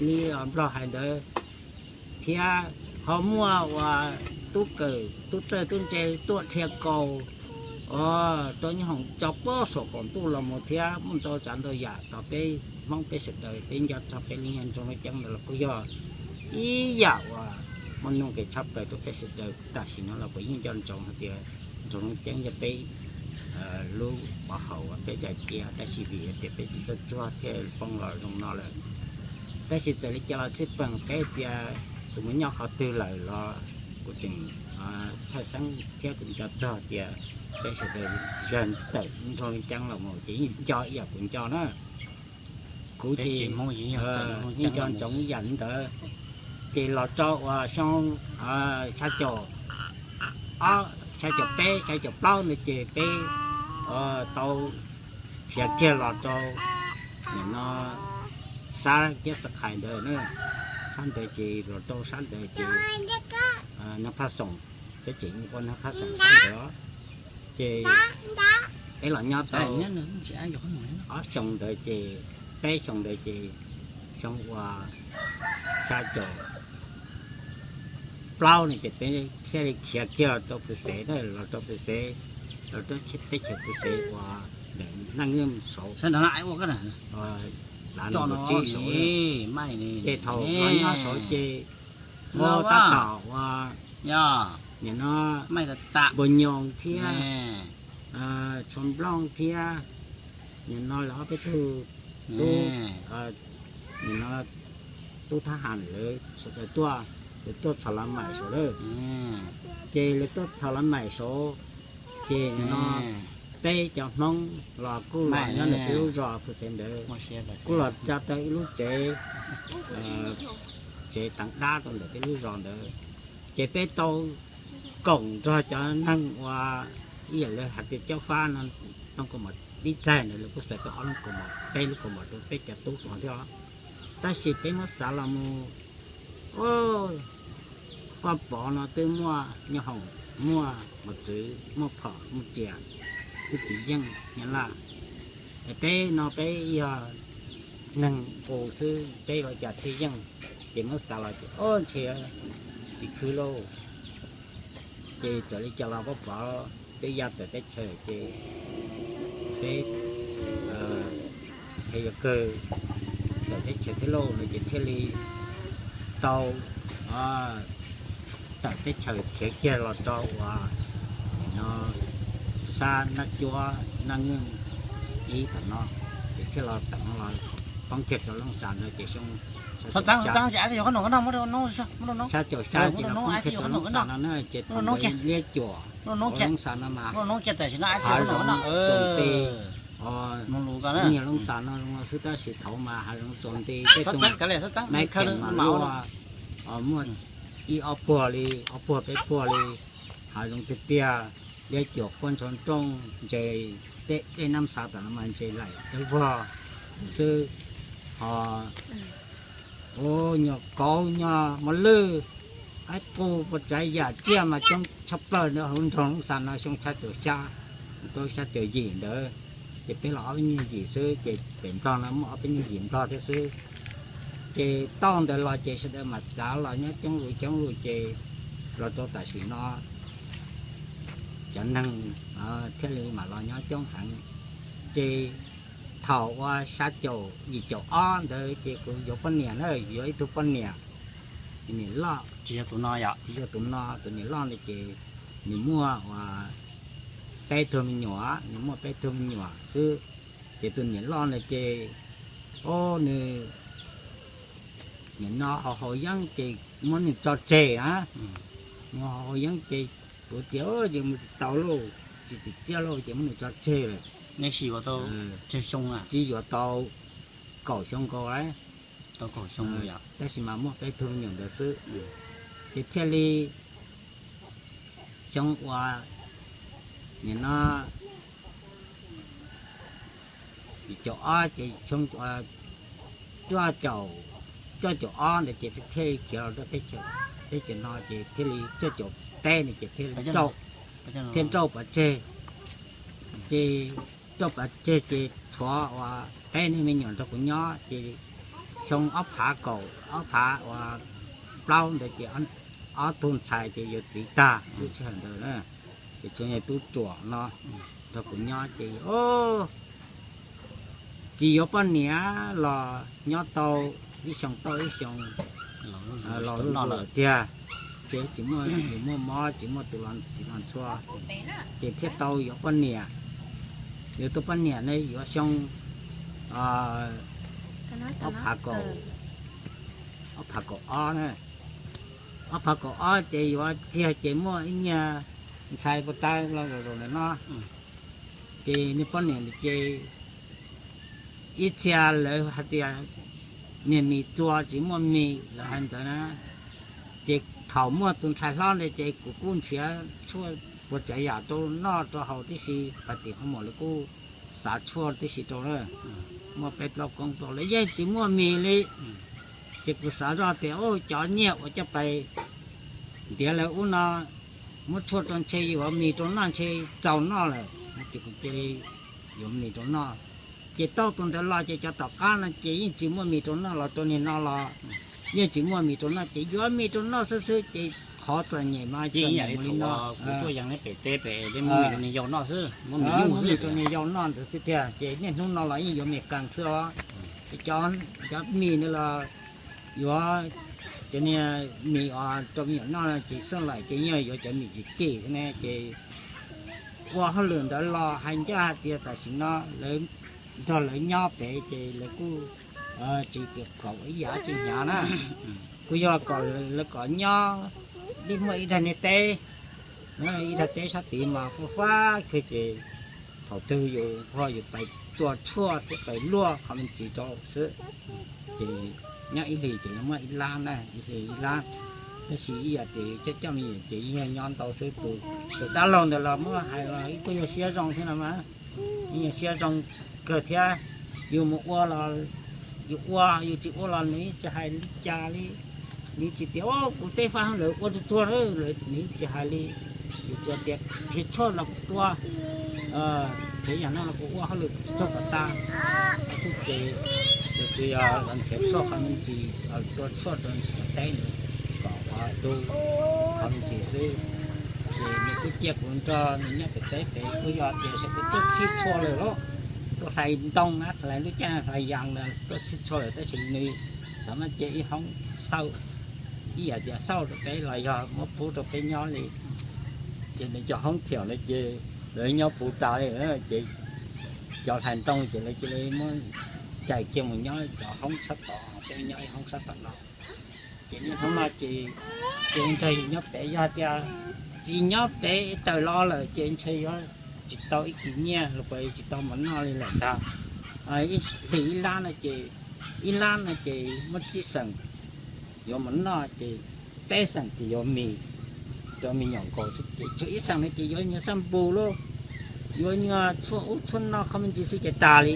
li Nplog hais ntawd, thiab ho muaj uas tub kawm tub txawj tub ntse tuaj dhia kaus rau Nyob Hoom tso pob saum qaum ntuj los mus thiab muaj ntau tsav ntau yam. Tos peb Hmoob peb sawv daws peb nco txog peb lub nyuag Nroog Lub Ceeb ntawd los kuj yog ib yam uas muaj nuj nqis tshaj plaws rau peb sawv daws. Tam sim no los kuv yeej nco ntsoov hais tias Nroog Lub Ceeb yog peb lub pov haum uas peb tsa cia, tab sis vim tias peb tsis txawj txuag thiaj poob los zoo no lawm. Tab sis txawm li cas los xij peem peb tias kuv mus nyob qhov twg lawm los kuv tseem txhawj xeeb thiab kuv nco txog tias peb sawv daws yog tawm Nroog Lub Ceeb los mus ces yeej nco ib yam kuv nco na. Kuv ces yeej nco ntsoov ib yam li ntawd. Ces los rau uas xyoo xya caum, xya caum peb xya caum plaub ntawd ces peb tau khiav kiag los rau nim no sab Kiab Xab Khais ntawd na. Sab ntawd ces los rau sab ntawd ces Nab Phaj Xoom Peb tseem ua neeg phab xeem sab ntawd, ces peb los nyob tau ob xyoo ntawd ces, peb xyoo ntawd ces xyoo ua xya caum plaub no ces peb thiaj li khiav kiag los rau Phu Xev, los rau Phu Xev, los rau teb chaws Phu Xev uas ntawm Naj Nwj saud, lav no tsib saud. Ces thaum los nyob saud ces muaj tab tom ua nim no npua nyoos thiab, tshua nplooj thiab, nim no lawv ob peb tug tub, nim no tub thab ham lawv sawv daws tuaj, lawv tuaj txhos Lav Maim saud lawm. Ces lawv tuaj txhos Lav Maim saud, ces nim no peb cov Hmoob los kuj los nyob ntawm peb lub zos Phu Xev ntawd, kuj los tsa tau ib lub tsev, tsev teev dab rau ntawm peb lub zos ntawd. Ces peb tau koom nrog cov neeg uas ib yam li hais tias caub fab no, tau kaus mom ib txaig ntawd lawv kuj xa tau ob lub kaus mom, peb lub kaus mom rau peb cov tub hlob thiab. Tab sis peb muab xav los mus, Paj Pov no twb muaj nyob hoom, muaj mos txwv, muaj phom muaj riam, twb tsis yeej nyob laj. Es peb no peb yog neeg qus xwb, peb ua cas thiaj yeej? Ces muab xav los ces, o, ntshe tsis khwv lauj. Ces txawm li cas los Paj Pov twb ya tawm teb chaws ces peb ntshe yuav kawg tawm teb chaws thiab lauj no ces thiaj li tau tawm teb chaws khiav kiag los rau uas no sab Naj Cuab, Naj Nwj ib tom no, ces thiaj los tawm no los poob kiag rau Looj Xas no ces xyoo xya caum xya no ces thaum ntawd liab cuam Looj Xas no mas hav zoov txaus nti, niag Looj Xas no zoo no xwb tab sis thaum mas hav zoov txaus nti, tej tug maiv kheem mas luaj, muaj ib ob puag li, ob puag peb puag li, hav zoov tiag tiag, liab cuam quaj ntsoov rooj ntses, tej dej nab xav tom no mas ntses laim dawb vog xwb. Ho nyuam kauv nyuam mos lwj, qaib qus puas tsav yam tsiaj mas coob tshaj plaws ntawd hauv nroog Looj Xas no xyoo xya caum xya, xya caum yim ntawd, ces peb los ob peb nyuag yim xwb ces pem Nplog no muaj ob peb nyuag yim Nplog thiab xwb. Ces tau ntawd los ces sawv daws mam txav los nyob coob lus coob lus ces los rau tam sim no cov neeg thiaj li mam los nyob coob heev. Ces thaum ua xya caum yim caum ob ntawd ces kuv yuav poj niam na, yuav ib tug poj niam, niam loj, tsis yog tus no, tus niam loj ntawd ces nws muaj peb tug me nyuam, nws muaj peb tug me nyuam xwb. Ces tus niam loj ntawd ces, o, nws nim no haus haus yeeb ces muab nws tso tseg na. Nws haus haus yeeb ces kuv tias ces mus tsis tau lauj, tsis tsim txiaj lauj ces muab nws tso tseg lawm. Tsis yuav tau kaum xyoo nkaus lawm, tab sis mas muaj peb tug me nyuam ntawd xwb. Ces thiaj li xyoo uas nim no yim caum ob ces xyoo cuaj caum, cuaj caum ob ntawd ces thiaj li khiav los rau teb chaws no ces thiaj li cuaj caum peb no ces thiaj li, thiaj nrauj pov tseg. Ces nrauj pov tseg ces tshuav uas peb niag me nyuam nrog kuv nyob ces xyoo ob phav kaum, ob phav uas plaub ntawd ces ob tug ntxhais ces yuav txiv tag lub sij hawm ntawd na. Ces tshuav niag tub ruam no nrog kuv nyob ces tsis yuav poj niam los nyob tau ib xyoo tau ib xyoo los zuj zus tiag, ces tsis muaj, tsis muaj mob tsis muaj tus los txhua, ces thiaj tau yuav poj niam. Yuav tus poj niam ne yuav xyoo ob phav kaum, ob phav kaum ob na, ob phav kaum ob ces yuav kiag ces muaj ib niag ntxhais puas tas los zaum zaum ntawm no, ces niag poj niam ces ib txhia lawv hais tias niag mis txua tsis muaj mis lawv hais ntawd na. Ces thaum muaj tus ntxhais hlob ntawd ces kuv kuj nrhiav tshuaj puas tsav yam rau noj rau haus tib si, pab tim qhov muag lawv kuj xav tshuaj tib si rau na. Muaj peb plaub koob rau lawv yeej tsis muaj mis li. Ces kuv xav zoj tias cov nyiaj uas coj pais ntiav lawv ub no muab tshuaj rau ntshe yuav mis rau noj ntshe txaus noj lawm, ces kuv cia li yuav mis rau noj. Ces taug tus ntawd los ces cov tom qab no ces yeej tsis muaj mis rau noj los rau niag no los yeej tsis muaj mis rau noj ces yuav mis rau noj xwb xwb ces qhov txom nyem mas txom nyem li no. Muab mis rau niag yau noj xwb, muab mis rau niag yau noj ntawd xwb tiag ces niaj hnub no los yeej yuav mis qees xwb os. Ces cov mis no los yuav cov niag mis rau me nyuam noj no ces xeeb laim ces yeej yuav cov mis kim kim xwb ne ces ua hauj lwm ntawd los hais ncaj hais tias tam sim no lawv nrog lawv nyob pem ces lawv kuj tsis kam ua ib yam tsis hnyav na. Kuj yog kom lawv kom nyob li muaj ib daig niag teb, ib daig teb sab tid mas faj fab kawg ces thaum twg yus ho yus pais tua tshuaj thiab pais luaj qhov me ntsis rau xwb. Ces nyob ib hlis ces lawv muab ib lab na, ib hlis ib lab. Tab sis ib yam ces coj coj me nyuam ces yeej yog nyob ntau xwb. Tus dab laug ntawd los muab hais los ib tug yog siab zoo thiab no mas, yeej yog siab zoo kawg thiab. Yus mus ua los yus ua, yus tsis ua los nws tsis hais li cas li. Nws tsis tias kuv teb faj lawv ua tsuag tsuag, nws tsis hais li. Yus tsuas tias nrhiav tshuaj los kuv tua, nrhiav yam no los kuv ua hauj lwm tsuag kom tag xwb ces yus tsuas yog los nrhiav tshuaj qhov me ntsis, tua tshuaj rau cov teb ntawd kom du qhov me ntsis xwb. Ces nws kuj cia kuv nrog nws nyob pem teb pem, kuj yog tias sawv daws tuaj txhij txhua lawm lauj, tuaj hlais ntoo na, hlais lub caij hlais yas ntawd tuaj txhij txhua lawm tab sis nws xav muab cia ib hoob xauj, ib yam tias xauj rau peb los yog muab pub rau peb nyob li. Ces nws cov hoob thiam lawm ces lawv nyob puv tas li ces cov hlais ntoo ces lawv cia li muab cais kiag mus nyob cov hoob sab tod, peb nyob ib hoob sab tom no. Ces niaj hnub no ces ces nrog yus nyob pem, yog tias tsis nyob pem tawm los lawm ces ntshe yuav tsis tau ib kis nyiaj los puas tsis tau mov noj li lawm ntag. Ib hlis ib lab no ces, ib lab no ces muab tsib xeem yuav mov noj ces peb xeem ces yuav mis rau me nyuam nkaus xwb ces tshuav ib xeem no ces yuav nyuag xab npus lauj, yuav nyuag tshuaj ub tshuaj no qhov me ntsis xwb ces tas li.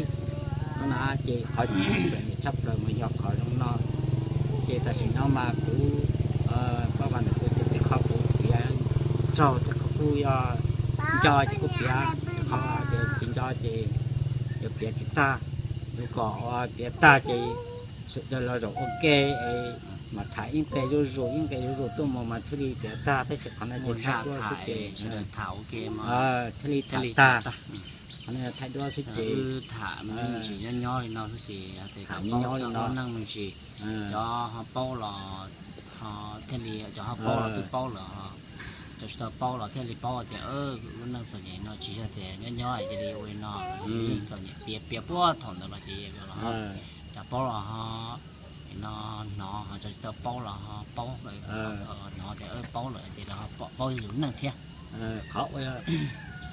No na ces qhov txom nyem tshaj plaws mas yog qhov zoo no. Ces tam sim no mas kuv pab vas ntawm kuv ces tej qhov kuv piav raug, tej qhov kuj yog nco ces kuj piav, qhov ces tsis nco ces yuav piav tsis tag. Yuav kom piav tag ces sawv daws los zaum ua ke es mas tham ib nqe zuj zus ib nqe zuj zus tuaj mus mas thiaj li piav tag, tab sis qhov no ces thaij duab xwb ces thiaj li tham tag. Qhov no thaij duab xwb ces tham nyob nyob li no xwb ces tham nyob nyob li no, neej me ntsis, cov ho paub los ho thiaj li, cov ho paub los twb paub lawm, cov tsis tau paub los thiaj li paub tias lub neej txom nyem no tsis yog tias nyob nyob cia li ua li no, txom nyem piav piav puag thaum ntawd los ces los cov paub los ho no hnov, ho cov tsis tau paub los ho paub, hnov tias paub lawm ces los ho pom paub yus neej thiab. Qhov ua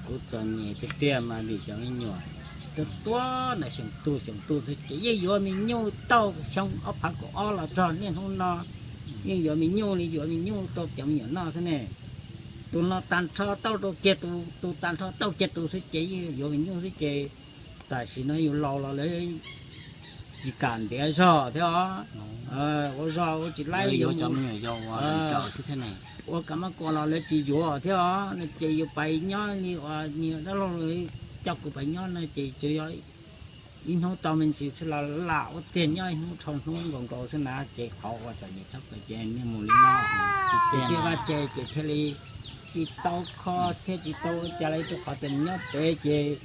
kuv txom nyem tiag tiag mas vim cov me nyuam tsis tuaj tuaj ntawm xyoo tu xyoo tu xwb ces yeej yuav me nyuj tau xyoo ob phav kaum ob los txog niaj hnub no, yeej yuav me nyuj li yuav me nyuj tau cov me nyuam noj xwb ne. Tus no tag nrho tauj rau kiag tus, tus tag nrho tauj kiag tus xwb ces yeej yuav me nyuj xwb ces tam sim no yus laus los lawv tsis kam ntiav zog thiab os. Ua zog ua tsis laib, ua kam mab kuas los lawv tsis yuav thiab os. No ces yus pais nyob li uas niag dab laug coj kuv pais nyob no ces tsuas yog ib hnub tau me ntsis xwb los lam ua tiag nyob ib hnub dhau hnub nkaus nkaus xwb na ces qhov uas txom nyem tshaj plaws ces niaj mus li no. Ces tej vaj tse ces thiaj li tsis tau kho thiab tsis tau ua cas li rau qhov tias nyob pem ces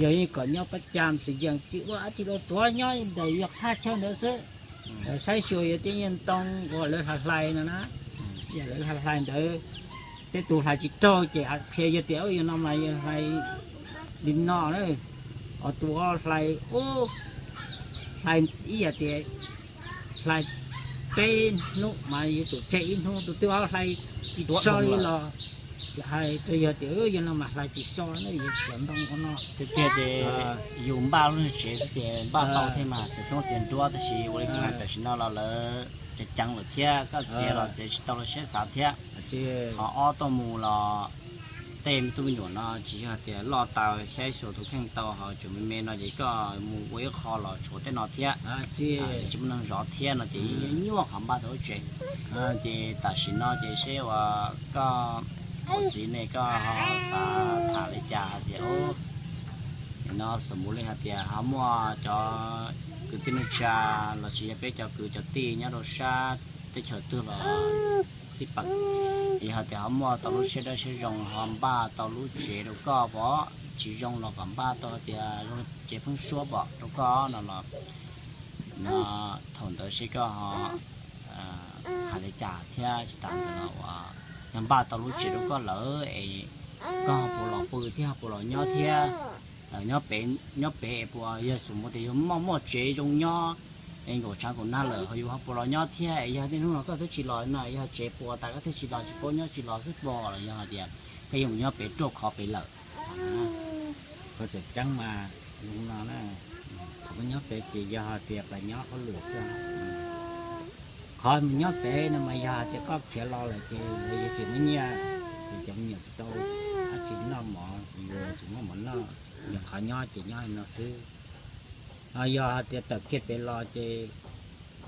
yog yeej kom nyob pab cam xwm yeem tsis ua dab tsi rau, tsuav nyob ntawm yog qhaj chaw ntawd xwb. Saib xyuas yog tej nyuag ntoo uas lawv hlais hlais no na, yog lawv hlais hlais ntawd, tej tus hlais tsis raug ces qhia yog tias yog no mas yog hlais li no na, ho tus hlais hlais ib yam tias hlais peb hnub mas yuav tsum tseg ib hnub, tus twg ho hlais tsis so li los tsis hais rau yog tias yog no mas hlais tsis so na, yus cov ntoo no tiag tiag ces yus npaj lub tsev xwb ces npaj tau thiab mas txiav xyoob txiav nruab, tab sis ua li kuv hais tam sim no los lawv ceev ceev lawm thiab, koj txiav los txiav tsis tau lawv siab xav thiab. Ho ob tuaj mus los tej me tub me nyuam no tsis yog tias loj tau saib xyuas tus kheej tau, ho tseem me me no ces koj mus ua ib qho los tshuav tej no thiab, tsis muaj neeg zov thiab no ces yeej nyuaj qhov npaj tau lub tsev. Ces tam sim no ces seb uas koj Ua txiv ne koj ho xav tham li cas hais tias, no xav mus li hais tias ho muaj cov kwv tij neej tsa lossis yog peb cov kwv cov tij nyob rau sab teb chaws twg los xij peem, yog hais tias ho muaj tau lub siab dawb siab zoo ho npaj tau lub tsev rau koj pom tsis zoo los kom npaj tau hais tias zoo tsev pheeb suab pom rau koj no los, no thaum ntawd seb koj ho hais li cas thiab tsis tas ntawd los uas yog npaj tau lub tsev rau koj lawm es koj ho puas los pw thiab ho puas los nyob thiab. Nyob pem, nyob pem es puas yog xav mus tias yog muaj muaj tsev zoo nyob es nkaum tshav nkaum nag lawm ho yus ho puas los nyob thiab es yog niaj hnub no koj twb tsis los no yog tsev puas tas koj thiaj tsis los tsis paub nyob tsis los xwb puas los yog hais tias koj yuav mus nyob pem ruaj khov pem lawm. Koj txawm ceeb mas zoo no na, qhov mus nyob pem ces yog hais tias pas nyob hauj lwm xwb. Qhov mus nyob pem no mas yog hais tias koj khiav los lawm ces lawv yuav tsis muaj nyiaj, ces cov me nyuam tsis tau dab tsi noj mov, yuav tsis muaj mov noj, yog qhov nyob ces nyob li no xwb. Yog hais tias tawm kiag pem los ces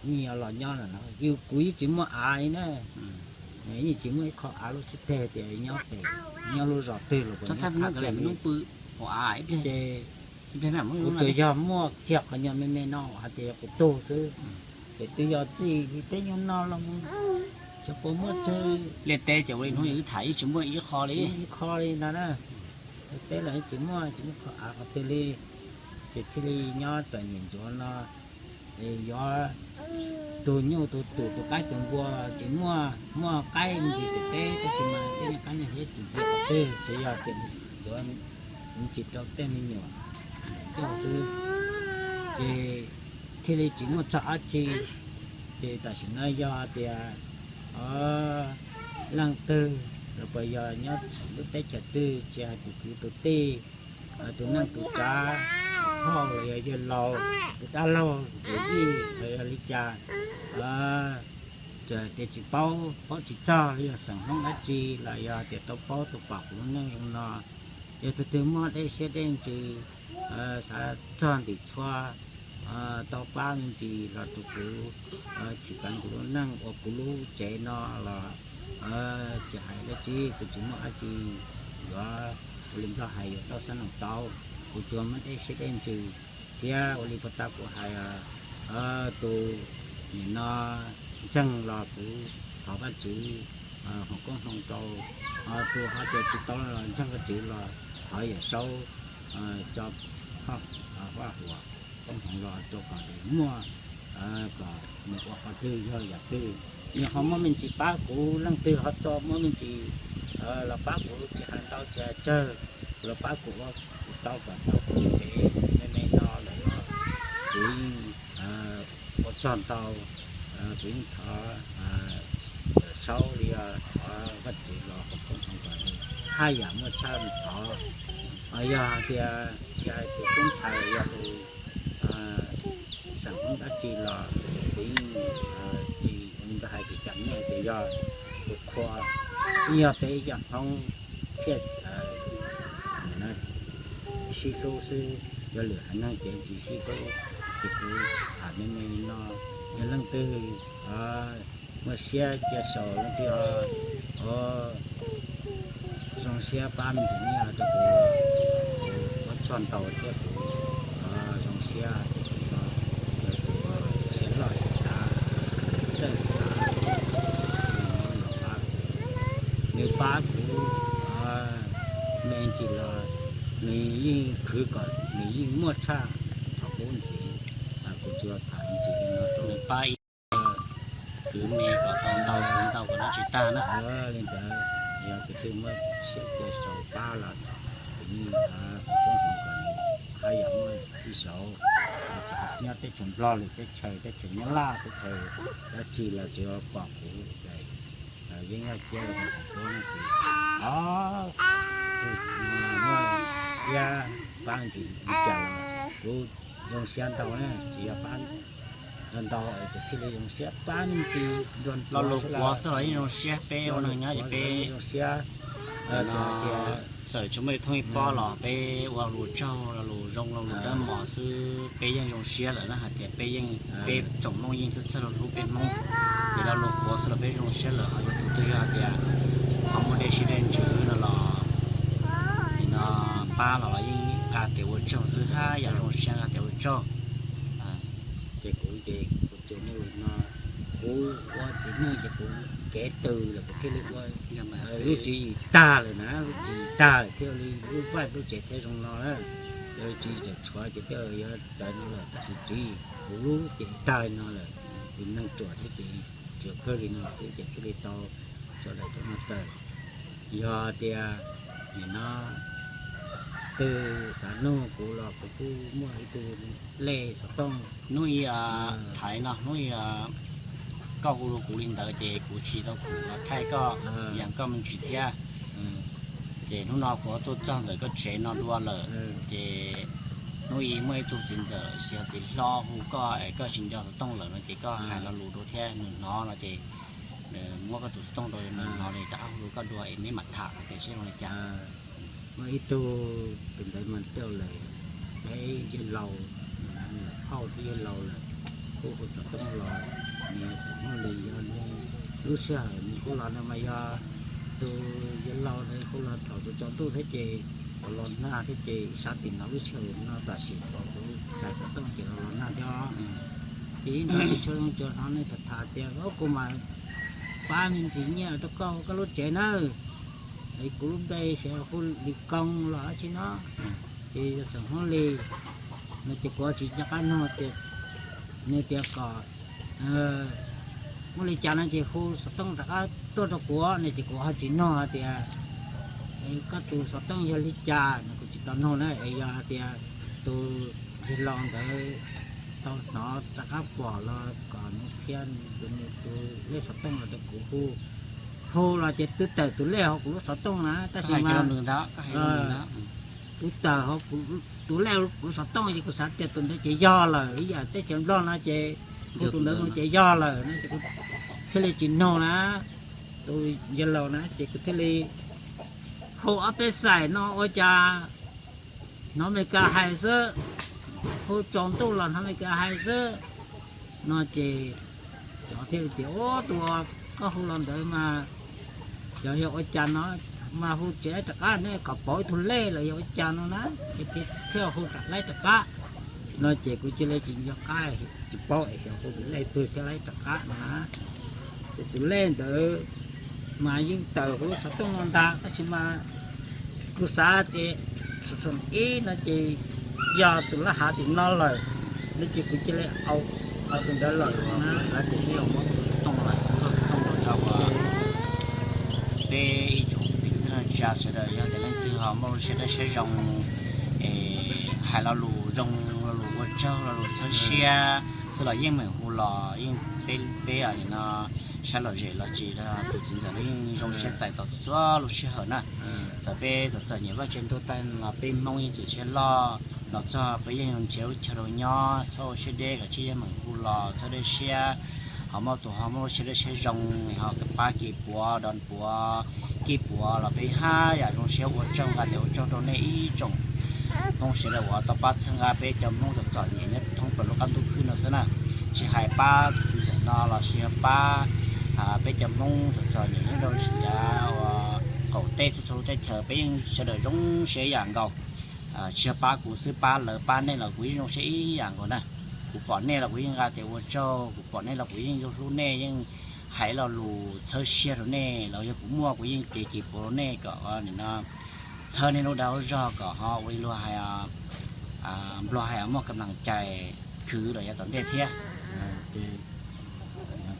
yeej yuav los nyob lawm no, kuv yeej tsis muaj av li na, yeej tsis muaj ib qho av lub xib teg tias nyob pem, nyob lub zos twg los puas nyob thaj kiag li. Ces kuv tsuas yog muaj kiag qhov nyuag me me no hais tias yog kuv tug xwb, ces twb yog txij li teb nyuag no los mus tsis puas muaj tsawg. Liaj teb ces ua li hnub wb tham yeej tsis muaj ib qho li, ib qho li ntag na. Liaj teb los yeej tsis muaj, tsis muaj qhov av qhov twg li, ces thiaj li nyob txom nyem ntsuav no. Yuav tus nyuj tus twm tus qaib tus npua tsis muaj, muaj qaib me ntsis pem teb tab sis mas tej nyuag qaib nyuag hiab tsis ntxiv qhov twg, tsuas yog tias yuav me ntsis rau tej me nyuam ncauj xwb, ces thiaj li tsis muaj txog dab tsi. Ces tam sim no yog tias leej twg los puas yog nyob lub teb chaws twg tsis hais tus kwv tus tij, tus neej tus tsav, tus phauj los yog yawg laus, tus dab laug tus yij los yog li cas, txawm tias tsis paub, paub tsis txog los yog xeem Hmoob dab tsi los yog tias tau paub tau pom kuv lub neej zoo no, yog tus twg muaj dej siab dej ntsws xav txog ntim txhua, tau pab me ntsis los rau kuv, txhim peev kuv lub neej ua kuv lub tsev no los tsis hais dab tsi, kuv tsis muaj dab tsi yuav ua li Nplog hais yuav tau xab noos tau, kuv tsuas muaj dej siab dej ntsws thiab ua li puag ta kuv hais, tus nim no ntseeg los kuv thov Vajtswv foom koob hmoov rau, tus ho tias tsis tau los ntseeg Vajtswv los thov Yawm Saub tso haj huam koob hmoov los rau kom nws muaj, kom nws ua qhov twg yog yam twg. Nws ho muaj me ntsis pab kuv, leej twg ho tau muaj me ntsis los pab kuv tsis hais ntau tsis hais tsawg, los pab kuv ua kuv tau kom tau kuv tsev me me no lawm los kuv yeej ua tsaug ntau. Kuv yeej thov Yawm Saub li thov Vajtswv los foom koob hmoov kom nws haj yam muaj tshaj li thov. Yog hais tias tsis hais tus tub ntxhais yog tus xeem Hmoob dab tsi los kuv yeej tsis ua li Nplog hais tsis cam nej tias yog tus qhua, yog peb yog Hmoob thiaj sib hlub xwb, yog lwm haiv neeg ces tsis sib hlub. Ces kuv tham me me li no, yog leej twg muaj siab cia saum leej twg ho zoo siab pab me ntsis nyiaj rau kuv, kuv ua tsaug ntau thiab kuv zoo siab, yog tus siab loj siab dav, txawj xav, nws pab kuv, nws pab kuv me ntsis los nws yeej khwv kom nws yeej muaj tshaj qhov kuv ntxiv, kuv tsuas tham me ntsis li no rau nws pab ib khwv me kom tau ntau, khwv ntau kom nyob tsis tag na. Li ntawd, yog tus twg muaj siab cia saum pab los kuv yeej foom koob hmoov kom nws haj yam muaj txhij saud, tsis hais nyob teb chaws Nplog lwm teb chaws, teb chaws Nyab Laj, teb chaws dab tsi los tsuas pom kuv, yeej yog cia li foom koob hmoov ces muaj siab pab ntsis li cas los kuv zoo siab ntau na, tsis yog pab ntau ntau es kuv thiaj li zoo siab, pab me ntsis nrog lo lus qhuav xwb los yeej zoo siab, peb ua neeg nyob ces peb zoo siab. Txawm tsis muaj li thoob ib pob los peb ua lus tsaug, lo lus zoo, lo lus dawb mos xwb peb yeej zoo siab lawm na. Hais tias peb yeej, peb tsoom Hmoob yeej txhawj txhawj hlub peb Hmoob, ces lo lus qhuav xwb los peb zoo siab lawm. Ho yog tus twg yog hais tias ho muaj dej siab dej ntsws tsaug xwb hab yam zoo siab tias ua tsaug. Ces kuv ces kuv tsuas muaj li no, kuv ua txiv neej ces kuv kev tws lawm kuv thiaj li ua lub tswv yim tag lawm na, lub tswv yim tag lawm thiaj li lub vaj lub tsev thiaj zoo no na. Yog tswv yim tseem tshuav ces thiaj yuav txawv no lawm, tab sis tswv yim kuv lub ces tag li no lawm, tus neeg ruam thiab ces tsuas kawg li no xwb ces thiaj li tau tso daim duab no tawm. Yog tias nim no twg xav nug kuv los kuv kuj muaj ib tug lej xov tooj. Hnub i thaiv no, hnub i koj hu rau kuv li ntawd ces kuv tsis tau kuv los thaij koj, yam koj me ntsis thiab. Ces hnub no kuv tuaj txog ntawm koj tsev no dua lawm, ces hnub i muaj ib tug txiv ntxawm xyov txiv hlob hu koj es koj tsis nco xov tooj lawm no ces koj hais lo lus dua thiab nws hnov no ces muab koj tus xov tooj rau nws hnov li rov qab hu rau koj dua es neb mam tham tias seb zoo li cas. Muaj ib tug tus ntawd mas tau lawm, peb yawg laus, phauj thiab yawg laus lawm, kuj hu xov tooj los, nws xeem Hmoob Lis yog nws lub sij hawm nws kuj los no mas yog tus yawg laus ntawd kuj los thaum tsaus ntuj thiab ces los los nag thiab ces sab tim no lub sij hawm no tam sim kuv txais xov tooj ces los los nag thiab. Ces ib nrov tsis tshua zoo tsuas hnov nws tham tham tias, Kuv mam pab me ntsis nyiaj rau koj ua koj lub tsev nawb. Es kuv lub npe xyov hu Lis Koo los dab tsi no, ces yog xeem Hmoob Lis no ces kuv ho tsis nco qab nug tias, nws tias kom muaj li cas no ces hu xov tooj rov qab tuaj rau kuv no ces kuv ho tsis nug hais tias koj tus xov tooj yog li cas no kuv tsis tau nug na. Es yog hais tias tus yawg laus ntawd tau hnov rov qab pom los kom nws qhia tus nws tus lej xov tooj los rau kuv hu. Hu los ces twb tawm tus lej hauv kuv lub xov tooj na, tab sis mas twb tawm hauv tus lej kuv lub xov tooj ces kuv xav tias tus ntawd ces yog lawm, ib yam teb chaws Nplog no ces hu tus ntawd mus ces yog lawm no ces kuv thiaj li tsis nug na. Tus yawg laus na ces kuv thiaj li hu ob peb xaim no ua cas hnov Amelikas hais xwb, hu tsaus ntuj los hnov Amelikas hais xwb no ces cov thiaj li tias, Ub, tus koj hu los ntawd mas yog yog ua cas no mas hu tsis laib rov qab ne, kom pauv ib tug lej los yog ua cas no na, thiaj hu rov laib rov qab no ces kuv cia li tsis nco qab, tsis paub es xyov hu tus lej twg thiaj laib rov qab no na. Tus lej ntawd mas yeej tawm kuv lub xov tooj no ntag, tab sis mas kuv xav tias xom xom ib no ces yog tus laj hav tim no lawm, no ces kuv cia li au tus ntawd lawm no na. Ces sib muab tus tooj lawm, tus tooj los yog peb ib tsoom kwv tij neej tsa sawv daws yog tias leej twg ho muaj lub siab dawb siab zoo es hais lo lus zoo, lo lus ua tsaug, lo lus txhawb siab xwb los yeej meem hu los yeej peb, peb no saib lom zem los tsis, tus txiv ntxawm no yeej zoo siab txais tau txhua lub sij hawm na. Txawm peb txom txom nyem vaj tse ntuag tag los peb Hmoob yeej txawm siab loj, los txog peb yeej nrhiav lub chaw rau nyob, txhob ua siab deb, kom tsib yeej meem hu los txhob deb siab. Ho muaj tus ho muaj lub siab dawb siab zoo ho pab kev puav, do puav, kev puav los peb haj yam zoo siab ua tsaug nqa tias ua tsaug rau nej ib tsoom Hmoob sawv daws uas tau pab txhawb nqa peb cov Hmoob txom txom nyem nyob thoob plaws lub qab ntuj khwb no xwb na. Tsis hais pab tus txiv ntxawm no los sis yog pab peb cov Hmoob txom txom nyem nyob rau siav uas qaum teb txhua txhua lub teb chaws peb yeej sawv daws zoo siab ib yam nkaus. Tsis yog pab kuv xwb, pab lawv pab nej los kuv yeej zoo siab ib yam nkaus na. Kuv pom nej los kuv yeej nqa tias ua tsaug, kuv pom nej los kuv yeej hlub nej, yeej hais lo lus txhawb siab rau nej los yog kuv muaj kuv yeej cev kev puav rau nej kom nim no txhawb nej lub dag lub zog kom ho ua li luag hais Nplog hais muaj kam naj cai khwv los yav tom ntej thiab.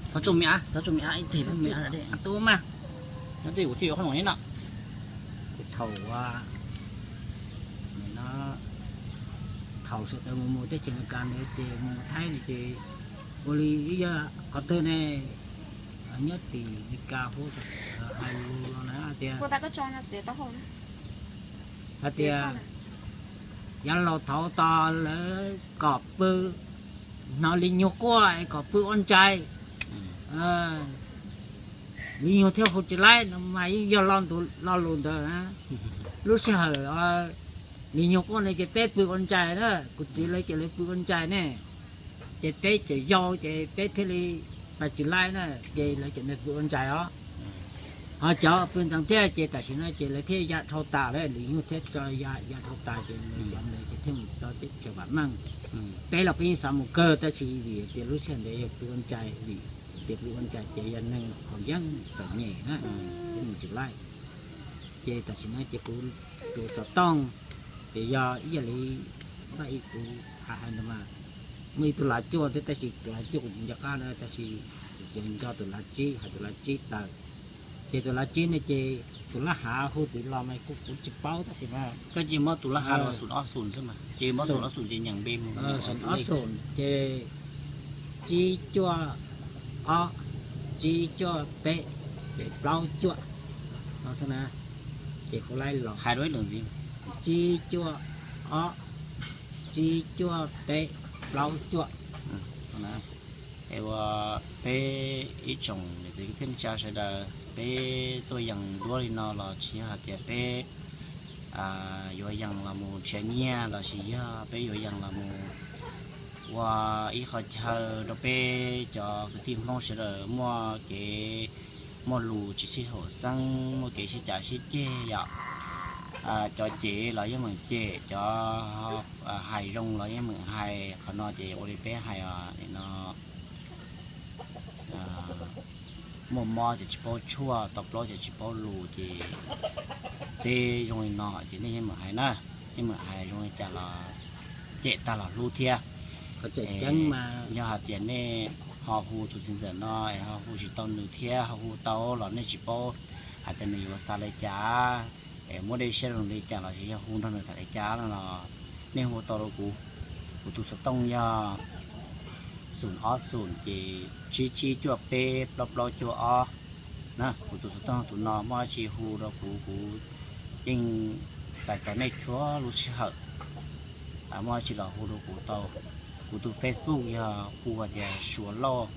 Txhob tsuj mi ab, txhob tsuj mi ab, ib teg tsuj mi ab, tub mas, nyob twj ywm kuv twj ywm qhob noom li no. Thaum, thaum sawv daws mus mus teb chaws Amelikas ntawd ces mus Thaib ntawd ces ua li ib yam qhov twg ne, nyob tim Amelikas hu hais lus los na tias, hais tias yav laus thaud tos lawv kom pw, hnov li nyuag quaj es kom pw ua ntsais, li nyuag thiaj hu tsis laib no mas yeej yog lo lus ntawd. Lub sij hawm li nyuag quaj ne ces peb pw ua ntsais na, kuv txiv lawv ces lawv pw ua ntsais ne, ces peb tseem yau ces peb thiaj li pais tsis laib na, ces lawv cov ntawd pw ua ntsais os. Ho cov pw ntxeev thiab ces tam sim no ces lawv thiaj ya dhau tas lawm, lwm yug thiab tso ya ya dhau tas ces lawv cov ntawd ces thiaj mus rau teb chaws vam meej. Peb los peb yeej xav mus kawg tab sis vim tias lub sij hawm ntawd yog pw ua ntsais, vim tias pw ua ntsais ces yog neeg haus yeeb txom nyem na, peb mus tsis laij. Ces tam sim no ces kuv tus xov tooj ces yog ib yam li npaj ib kuv hais hais ntawd mas muaj ib tug lav cuaj thiab tab sis tus lav cuaj kuv tsis nco qab na tab sis kuv nco tus lav tsib, hais tus lav tsib tawm. Ces tus lav tsib ne ces tus lab hav hu tiv los mas kuv kuv tsis paub tab sis mas koj cia muab tus lab hav los xum ob xum xwb mas ces muab xum ob xum ces nyeem npe mus. Xum ob xum ces tsib cuaj ob, tsib cuaj peb, peb plaub cuaj no xwb na. Ces kuv laij los hais rau ib lwm ntxiv, tsib cuaj ob, tsib cuaj peb, plaub cuaj. Es ua peb ib tsoom niam txiv kwv tij neej tsa sawv daws peb tuaj yees duab li no los tsis yog hais tias peb yuav yees los mus nrhiav nyiaj los sis yog peb yuav yees los mus ua ib qho chaw rau peb cov kwv tij Hmoob sawv daws muaj kev muaj lus tsis sib haum xeeb, muaj kev sib cav sib ceg yom. Cov cem los yeej meem cem, cov hais zoo los yeej meem hais. Qhov no ces ua li peb hais os, no muaj mob ces tsis paub tshuaj, tau plaub ces tsis paub lus, ces peb zoo li no ces nej yeej meem hais na, yeej meem hais zoo li cas los cem tag los hlub thiab. Yog hais tias nej ho hu tus txiv ntxawm no es ho hu tsis tau nws thiab ho hu tau los nej tsis paub hais tias nws yuav xav li cas, es muab dej siab rau nws li cas los sis yog hu nrog nws tham li cas no los nej hu tau rau kuv. Kuv tus xov tooj yog xum ob xum ces tsib tsib cuaj peb plaub plaub cuaj ob na. Kuv tus xov tooj tus no, muaj dab tsi hu rau kuv, kuv yeej txais tos nej txhua lub sij hawm. Muaj dab tsi los hu rau kuv tau. Kuv tus Facebook yog hu hais tias Suav Lauj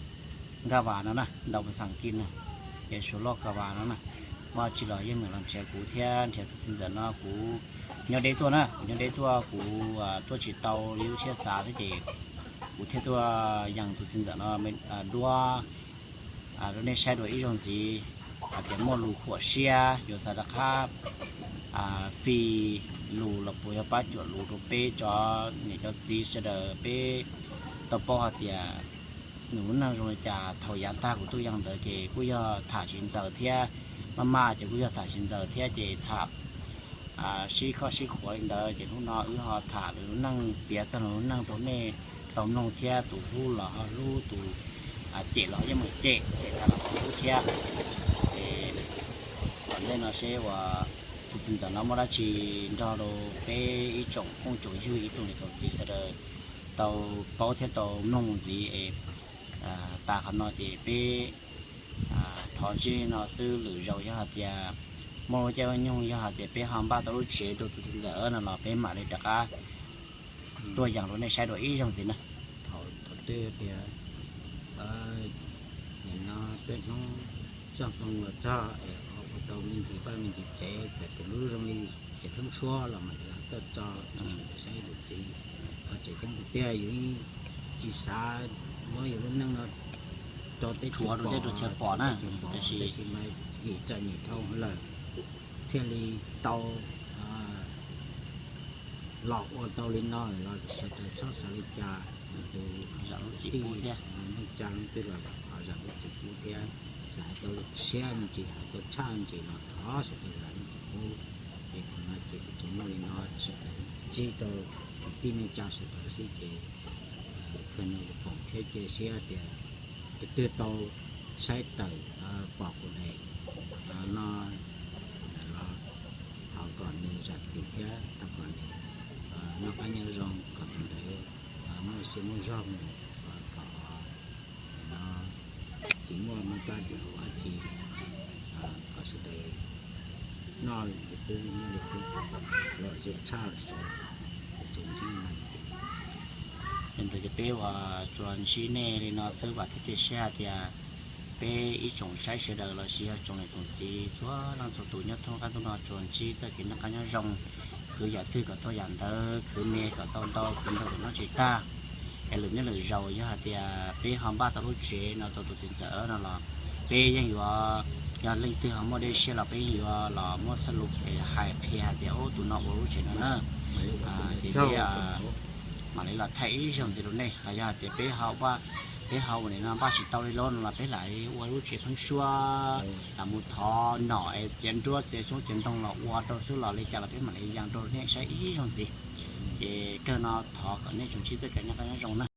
Nkaj Vas no na, ntau pas xas kis na, ces Suav Lauj Nkaj Vas no na. Muaj dab tsi los yeej meem los nrhiav kuv thiab nrhiav tus txiv ntxawm no. Kuv nyob deb tuaj na, kuv nyob deb tuaj, kuv tuaj tsis tau li lub siab xav thiab ces kuv thiaj tuaj yees tus txiv ntxawm no duab rau nej saib dua ib zaug ntxiv, hais tias muaj lus khuam siab yuav xav rov qab fij lus los puas yog pab cuam lus rau peb cov niam cov txiv sawv daws peb tau paub hais tias nws lub neej zoo li cas. Thaum yav tag kuv tuaj yees ntawd ces kuj yog tham tsis ntxaws thiab, maj maj ces kuj yog tham tsis ntxaws thiab ces tham sib khoj sib khuav li ntawd ces hnub no wb ho tham lwm lub neej, piav txog lwm lub neej rau nej tau mloog thiab. Tus hlub los ho hlub, tus cem los yeej meem cem, cem tag los ho hlub thiab. Es tom ntej no seb uas tus txiv ntxawm no muaj dab tsi nrog rau peb ib tsoom phooj tsoom ywg ib tsoom niam tsoom txiv sawv daws tau paub thiab tau mloog ntxiv es tas qhov no ces peb thov ntsib li no xwb. Lwm zaus yog hais tias muaj lub caij lub nyoog yog hais tias peb ho npaj tau lub tsev rau tus txiv ntxawm no los peb mam li rov qab tuaj yees rau nej saib dua ib zaug ntxiv na. Thaum twg tias nim no peb hnub txoj hmoo los txog es ho ua tau me ntsis vaj me ntsis tsev, txawm tias lub zoo li tsev thoob suab los mam li ho tuaj tso saib tus txiv. Qhov tseem ceeb tiag tiag yus tsis xav muab yus lub neej no rau teb chaws pom, tab sis mas vim txom nyem dhau lawm thiaj li tau los ua tau li no los sawv daws txhob xav li cas. Tus tij neej tsa leej twg los thov zam lub txim pub thiab, txawm hais tau siab me ntsis, hais tau tshaj me ntsis los thov sawv daws zam lub txim pub. Es qhov no ces kuv tsuas muaj li no, sawv daws ntsib rau kwv tij neej tsa sawv daws xwb ces khwv no foom thiab cia siab tias tus twg tau saib tawm pom kuv daim no los thov kom nws zam txim thiab thov kom nws noj qab nyob zoo, kom tus ntawd muaj siab muaj zog mus, kom tsis muaj mob plab dua dab tsi, kom sawv daws noj li pub nyob li pub, lom zem tshaj sawv daws tsuas ntsib no ntxiv. Yog ntawd ces peb uas tsuas ntsib nej li no xwb, vam thiab cia siab hais tias peb ib tsoom saib sawv daws los sis yog tsoom niam tsoom txiv txhua leej txhua tus nyob thoob qab ntuj no tsuas ntsib txoj kev noj qab nyob zoo, khwv yam twg kom tau yam ntawd, khwv me kom tau ntau, khwv ntau kom noj tsis tag. Es lwm hnub lwm zaus yog hais tias peb ho npaj tau lub tsev no rau tus txiv ntxawm no los peb yeej yuav Yog leej twg ho muaj dej siab los peb yuav los muab xab lus hais qhia hais tias ub tus no ua lub tsev no na, ces peb mam li los thaij ib zaug ntxiv rau nej. Ho yog hais tias peb ho ua, peb ho ua li no npaj tsis tau li lawm no los peb lam ua lub tsev pheeb suab, lam mus thov nom es txiav nruab txiav xyoob txiav ntoo los ua rau xwb los li cas los peb mam li yees rau nej saib ib zaug ntxiv. Ces kawg no thov kom nej tsoom tsib txoj kev noj qab nyob zoo na.